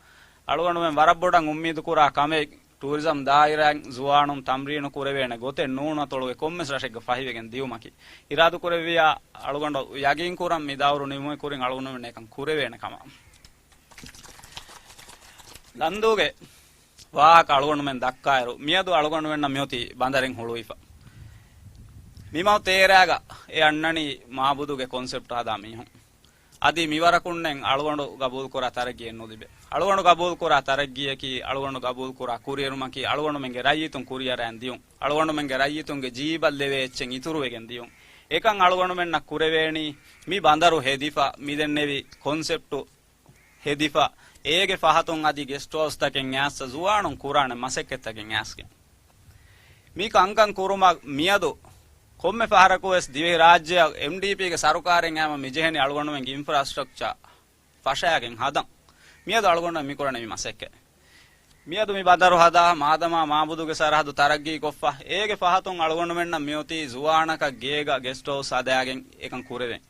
އަޅުގަނޑުމެން ވަރަށް ބޮޑަށް އުއްމީދު ކުރާ ކަމެއް، ޓޫރިޒަމް ދާއިރާއިން ޒުވާނުން ތަމްރީނު ކުރެވޭނެ ގޮތެއް ނޫނު އަތޮޅުގެ ކޮންމެސް ރަށެއްގަ ފަހިވެގެން ދިޔުމަކީ. އިރާދަކުރެއްވިއްޔާ އަޅުގަނޑު ޔަގީން ކުރަން މި ދައުރު ނިމުމެ ކުރިން އަޅުގަނޑުމެން އެކަން ކުރެވޭނެ ކަމަށް. ލަންދޫގެ ވާހަކަ އަޅުގަނޑުމެން ދައްކާއިރު، މިއަދު އަޅުގަނޑުމެންނަށް މިއޮތީ ބަނދަރެއް ހުޅުވިފަ. މި މަހު ތޭރައިގަ އެ އަންނަނީ މާބުދުގެ ކޮންސެޕްޓް ހަދާ މީހުން. އަދި މިވަރަކުންނެއް އަޅުގަނޑު ގަބޫލުކުރާ ތަރައްގީއެއް ނުލިބޭ. އަޅުގަނޑު ގަބޫލުކުރާ ތަރައްގީއަކީ، އަޅުގަނޑު ގަބޫލުކުރާ ކުރިއެރުމަކީ، އަޅުގަނޑުމެންގެ ރައްޔިތުން ކުރިއަރައިން ދިޔުން. އަޅުގަނޑުމެންގެ ރައްޔިތުންގެ ޖީބަށް ލެވޭ އެއްޗެއް އިތުރުވެގެން ދިޔުން. އެކަން އަޅުގަނޑުމެންނަށް ކުރެވޭނީ، މި ބަނދަރު ހެދިފަ، މިދެންނެވި ކޮންސެޕްޓު ހެދިފަ، އޭގެ ފަހަތުން އަދި ގެސްޓް ހައުސްތަކެއް އައިސް ޒުވާނުން ކުރާނެ މަސައްކަތްތަކެއް އައިސްގެން. މި ކަންކަން ކުރުމަށް މިއަދު ކޮންމެ ފަހަރަކުވެސް ދިވެހިރާއްޖެއަށް އެމްޑީޕީގެ ސަރުކާރެއް އައިމަ މިޖެހެނީ އަޅުގަނޑުމެންގެ އިންފްރާސްޓްރަކްޗާ ފަށާގެން ހަދަން. މިއަދު އަޅުގަނޑުމެން މިކުރަނީ މި މަސައްކަތް. މިއަދު މި ބަނދަރު ހަދާ، މާދަމާ މާބުދުގެ ސަރަހައްދު ތަރައްގީ ކޮށްފަ، އޭގެ ފަހަތުން އަޅުގަނޑުމެންނަށް މިއޮތީ ޒުވާނަކަށް ގޭގަ ގެސްޓް ހައުސް ހަދާގެން އެކަން ކުރެވެން.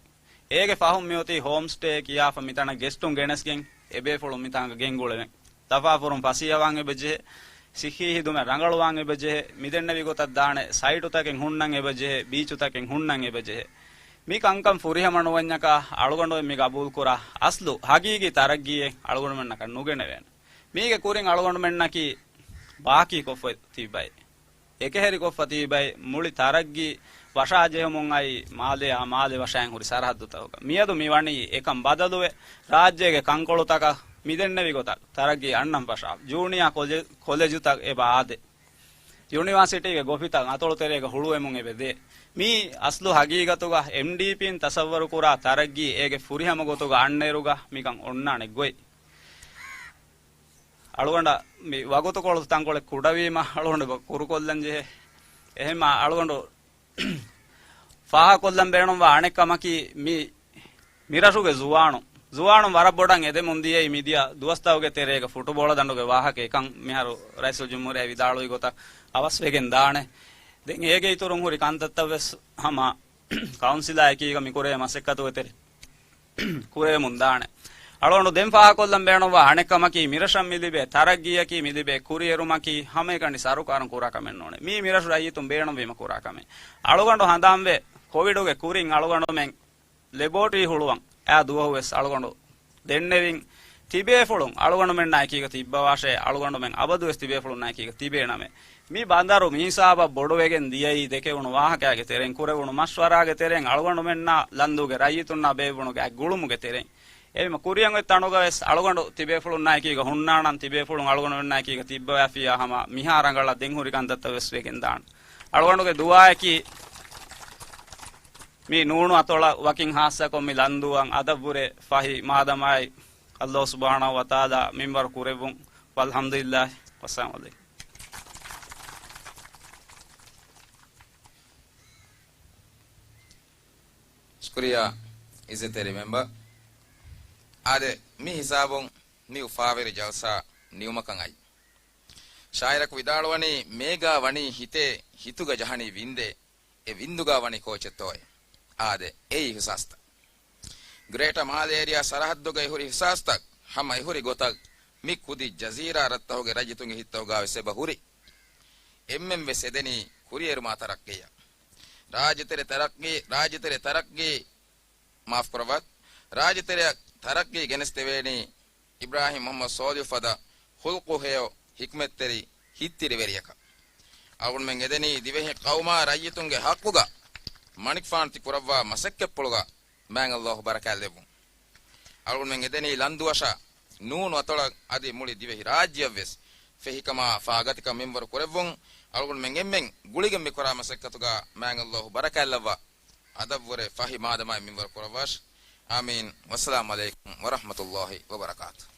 އޭގެ ފަހުން މިއޮތީ ހޯމް ސްޓޭ ކިޔާފަ މިތަނަށް ގެސްޓުން ގެނެސްގެން އެބޭފުޅުން މިތާނގަ ގެންގުޅެވެން. ތަފާފުރުން ފަސޭހަވާން އެބަޖެހޭ، ސިއްހީ ހިދުމަތް ރަނގަޅުވާން އެބަޖެހޭ، މިދެންނެވި ގޮތަށް ދާނެ ސައިޓުތަކެއް ހުންނަން އެބަޖެހޭ، ބީޗުތަކެއް ހުންނަން އެބަޖެހޭ. މި ކަންކަން ފުރިހަމަ ނުވަންޏަކާ އަޅުގަނޑު މި ގަބޫލުކުރާ އަސްލު ހަގީގީ ތަރައްގީއެއް އަޅުގަނޑުމެންނަކަށް ނުގެނެވޭނެ. މީގެ ކުރިން އަޅުގަނޑުމެންނަކީ ބާކީ ކޮށްފަ ތިބި ބައެއް. އެކަހެރިކޮށްފަ ތިބި ބައެއް. މުޅި ތަރައްގީ ވަށާ ޖެހުމުން އައި މާލެއާ މާލެ ވަށާއިން ހުރި ސަރަހައްދުތަކުގަ. މިއަދު މި ވަނީ އެކަން ބަދަލުވެ، ރާއްޖޭގެ ކަންކޮޅުތަކަށް މިދެންނެވި ގޮތަށް ތަރައްގީ އަންނަން ފަށާ. ޖޫނިއާ ކޮލެ-، ކޮލެޖުތައް އެބަ އާދޭ. ޔުނިވާސިޓީގެ ގޮފިތައް އަތޮޅު ތެރޭގަ ހުޅުވެމުން އެބަ ދޭ. މީ އަސްލު ހަގީގަތުގަ އެމްޑީޕީން ތަސައްވަރު ކުރާ ތަރައްގީ އޭގެ ފުރިހަމަ ގޮތުގަ އަންނައިރުގަ މިކަން އޮންނާނެ ގޮތް. އަޅުގަނޑަށް މި ވަގުތުކޮޅު ތަންކޮޅެއް ކުޑަވީމަ، އަޅުގަނޑު ކުރުކޮށްލަން ޖެހޭ. އެހެންމަ އަޅުގަނޑު ފާހަގަކޮށްލަން ބޭނުންވާ އަނެއް ކަމަކީ، މި، މިރަށުގެ ޒުވާނު، ޒުވާނުން ވަރަށް ބޮޑަށް އެދެމުން ދިޔައީ މިދިޔަ ދުވަސްތަކުގެ ތެރޭގަ ފުޓުބޯޅަ ދަނޑުގެ ވާހަކަ އެކަން މިހާރު ރައީސުލްޖުމްހޫރިއްޔާ ވިދާޅުވި ގޮތަށް އަވަސްވެގެން ދާނެ. ދެން އޭގެ އިތުރުން ހުރި ކަންތައްތައް ވެސް ހަމަ ކައުންސިލާ އެކީގަ މިކުރޭ މަސައްކަތުގެ ތެރޭ ކުރެވެމުން ދާނެ. އަޅުގަނޑު ދެން ފާހަގަކޮށްލަން ބޭނުންވާ އަނެއް ކަމަކީ، މިރަށަށް މި ލިބޭ ތަރައްގީއަކީ، މި ލިބޭ ކުރިއެރުމަކީ ހަމައެކަނި ސަރުކާރުން ކުރާ ކަމެއް ނޫނޭ. މީ މިރަށު ރައްޔިތުން ބޭނުންވީމަ ކުރާ ކަމެއް. އަޅުގަނޑު ހަނދާންވޭ، ކޮވިޑުގެ ކުރިން އަޅުގަނޑުމެން ލެބޯޓްރީ ހުޅުވަން އާ ދުވަހު ވެސް އަޅުގަނޑު ދެންނެވިން. ތިބޭފުޅުން އަޅުގަނޑުމެންނާ އެކީގަ ތިއްބަވާށޭ، އަޅުގަނޑުމެން އަބަދުވެސް ތިބޭފުޅުންނާ އެކީގަ ތިބޭނަމޭ. މި ބަނދަރު މިހިސާބަށް ބޮޑުވެގެން ދިޔައީ ދެކެވުނު ވާހަކައިގެ ތެރެއިން، ކުރެވުނު މަޝްވަރާގެ ތެރެއިން، އަޅުގަނޑުމެންނާ ލަންދޫގެ ރައްޔިތުންނާ ބޭއްވުނު ގާތް ގުޅުމުގެ ތެރެއިން. އެހެންމަ ކުރިއަށް އޮތް ތަނުގަ ވެސް އަޅުގަނޑު ތިބޭފުޅުންނާ އެކީގަ ހުންނާނަން، ތިބޭފުޅުން އަޅުގަނޑުމެންނާ އެކީގަ ތިއްބަވާފިއްޔާ ހަމަ މިހާ ރަނގަޅަށް ދެން ހުރި ކަންތައްތައް ވެސް ވެގެން ދާން. އަޅުގަނޑުގެ ދުޢާއަކީ، މި ނޫނު އަތޮޅަށް ވަކިން ހާއްސަކޮށް މި ލަންދޫއަށް އަދަށްވުރެ ފަހި މާދަމާއި އައްލާހު ސުބްޙާނަހޫ ވަތަޢާލާ މިންވަރު ކުރެއްވުން. ވަލްޙަމްދުލިއްލާހި. ވައްސަލާމު ޢަލައިކުމް. ޝުކުރިއްޔާ ޢިއްޒަތްތެރި މެމްބަރ. އާދެ، މި ހިސާބުން މި އުފާވެރި ޖަލްސާ ނިމުމަކަށް އައި. ޝާއިރަކު ވިދާޅުވަނީ، މޭގާ ވަނީ ހިތޭ، ހިތުގަ ޖަހަނީ ވިންދޭ، އެ ވިންދުގަ ވަނީ ކޯޗެއްތޯއޭ؟ އާދެ، އެއީ އިޙްސާސްތައް. ގްރޭޓަ މާލެ އޭރިއާ ސަރަހައްދުގައި ހުރި އިޙްސާސްތައް ހަމަ އެހުރި ގޮތަށް މި ކުދި ޖަޒީރާ ރަށްތަހުގެ ރައްޔިތުންގެ ހިތްތަކުގަ ވެސް އެބަ ހުރި. އެންމެން ވެސް އެދެނީ ކުރިއެރުމާ ތަރައްޤީއަށް. ރާއްޖެތެރެ ތަރައްޤީ، ރާއްޖެތެރެ ތަރައްޤީ، މާފުކުރައްވާ، ރާއްޖެތެރެއަށް ތަރައްޤީ ގެނެސްދެވޭނީ އިބްރާހިމް މުޙައްމަދު ސޯލިހު ފަދަ ޚުލްޤު ހެޔޮ ޙިކްމަތްތެރި ހިތްތިރިވެރިޔަކަށް. އަޅުގަނޑުމެން އެދެނީ ދިވެހި ޤައުމާ ރައްޔިތުންގެ ޙައްޤުގަ މަނިކުފާނު ތި ކުރައްވާ މަސައްކަތްޕުޅުގަ މާތް އައްލާހު ބަރަކާތްލެއްވުން. އަޅުގަނޑުމެން އެދެނީ ލަންދުއަށާ ނޫނު އަތޮޅަށް އަދި މުޅި ދިވެހި ރާއްޖެއަށްވެސް ފެހިކަމާ ފާގަތިކަން މިންވަރު ކުރެއްވުން. އަޅުގަނޑުމެން އެންމެން ގުޅިގެން މިކުރާ މަސައްކަތުގަ މާތް އައްލާހު ބަރަކާތްލައްވާ. އަދަށްވުރެ ފަހި މާދަމާއި މިންވަރު ކުރައްވާށި. އާމީން. ވައްސަލާމު ޢަލައިކުމް ވަރަޙްމަތުﷲި ވަބަރަކާތުހު.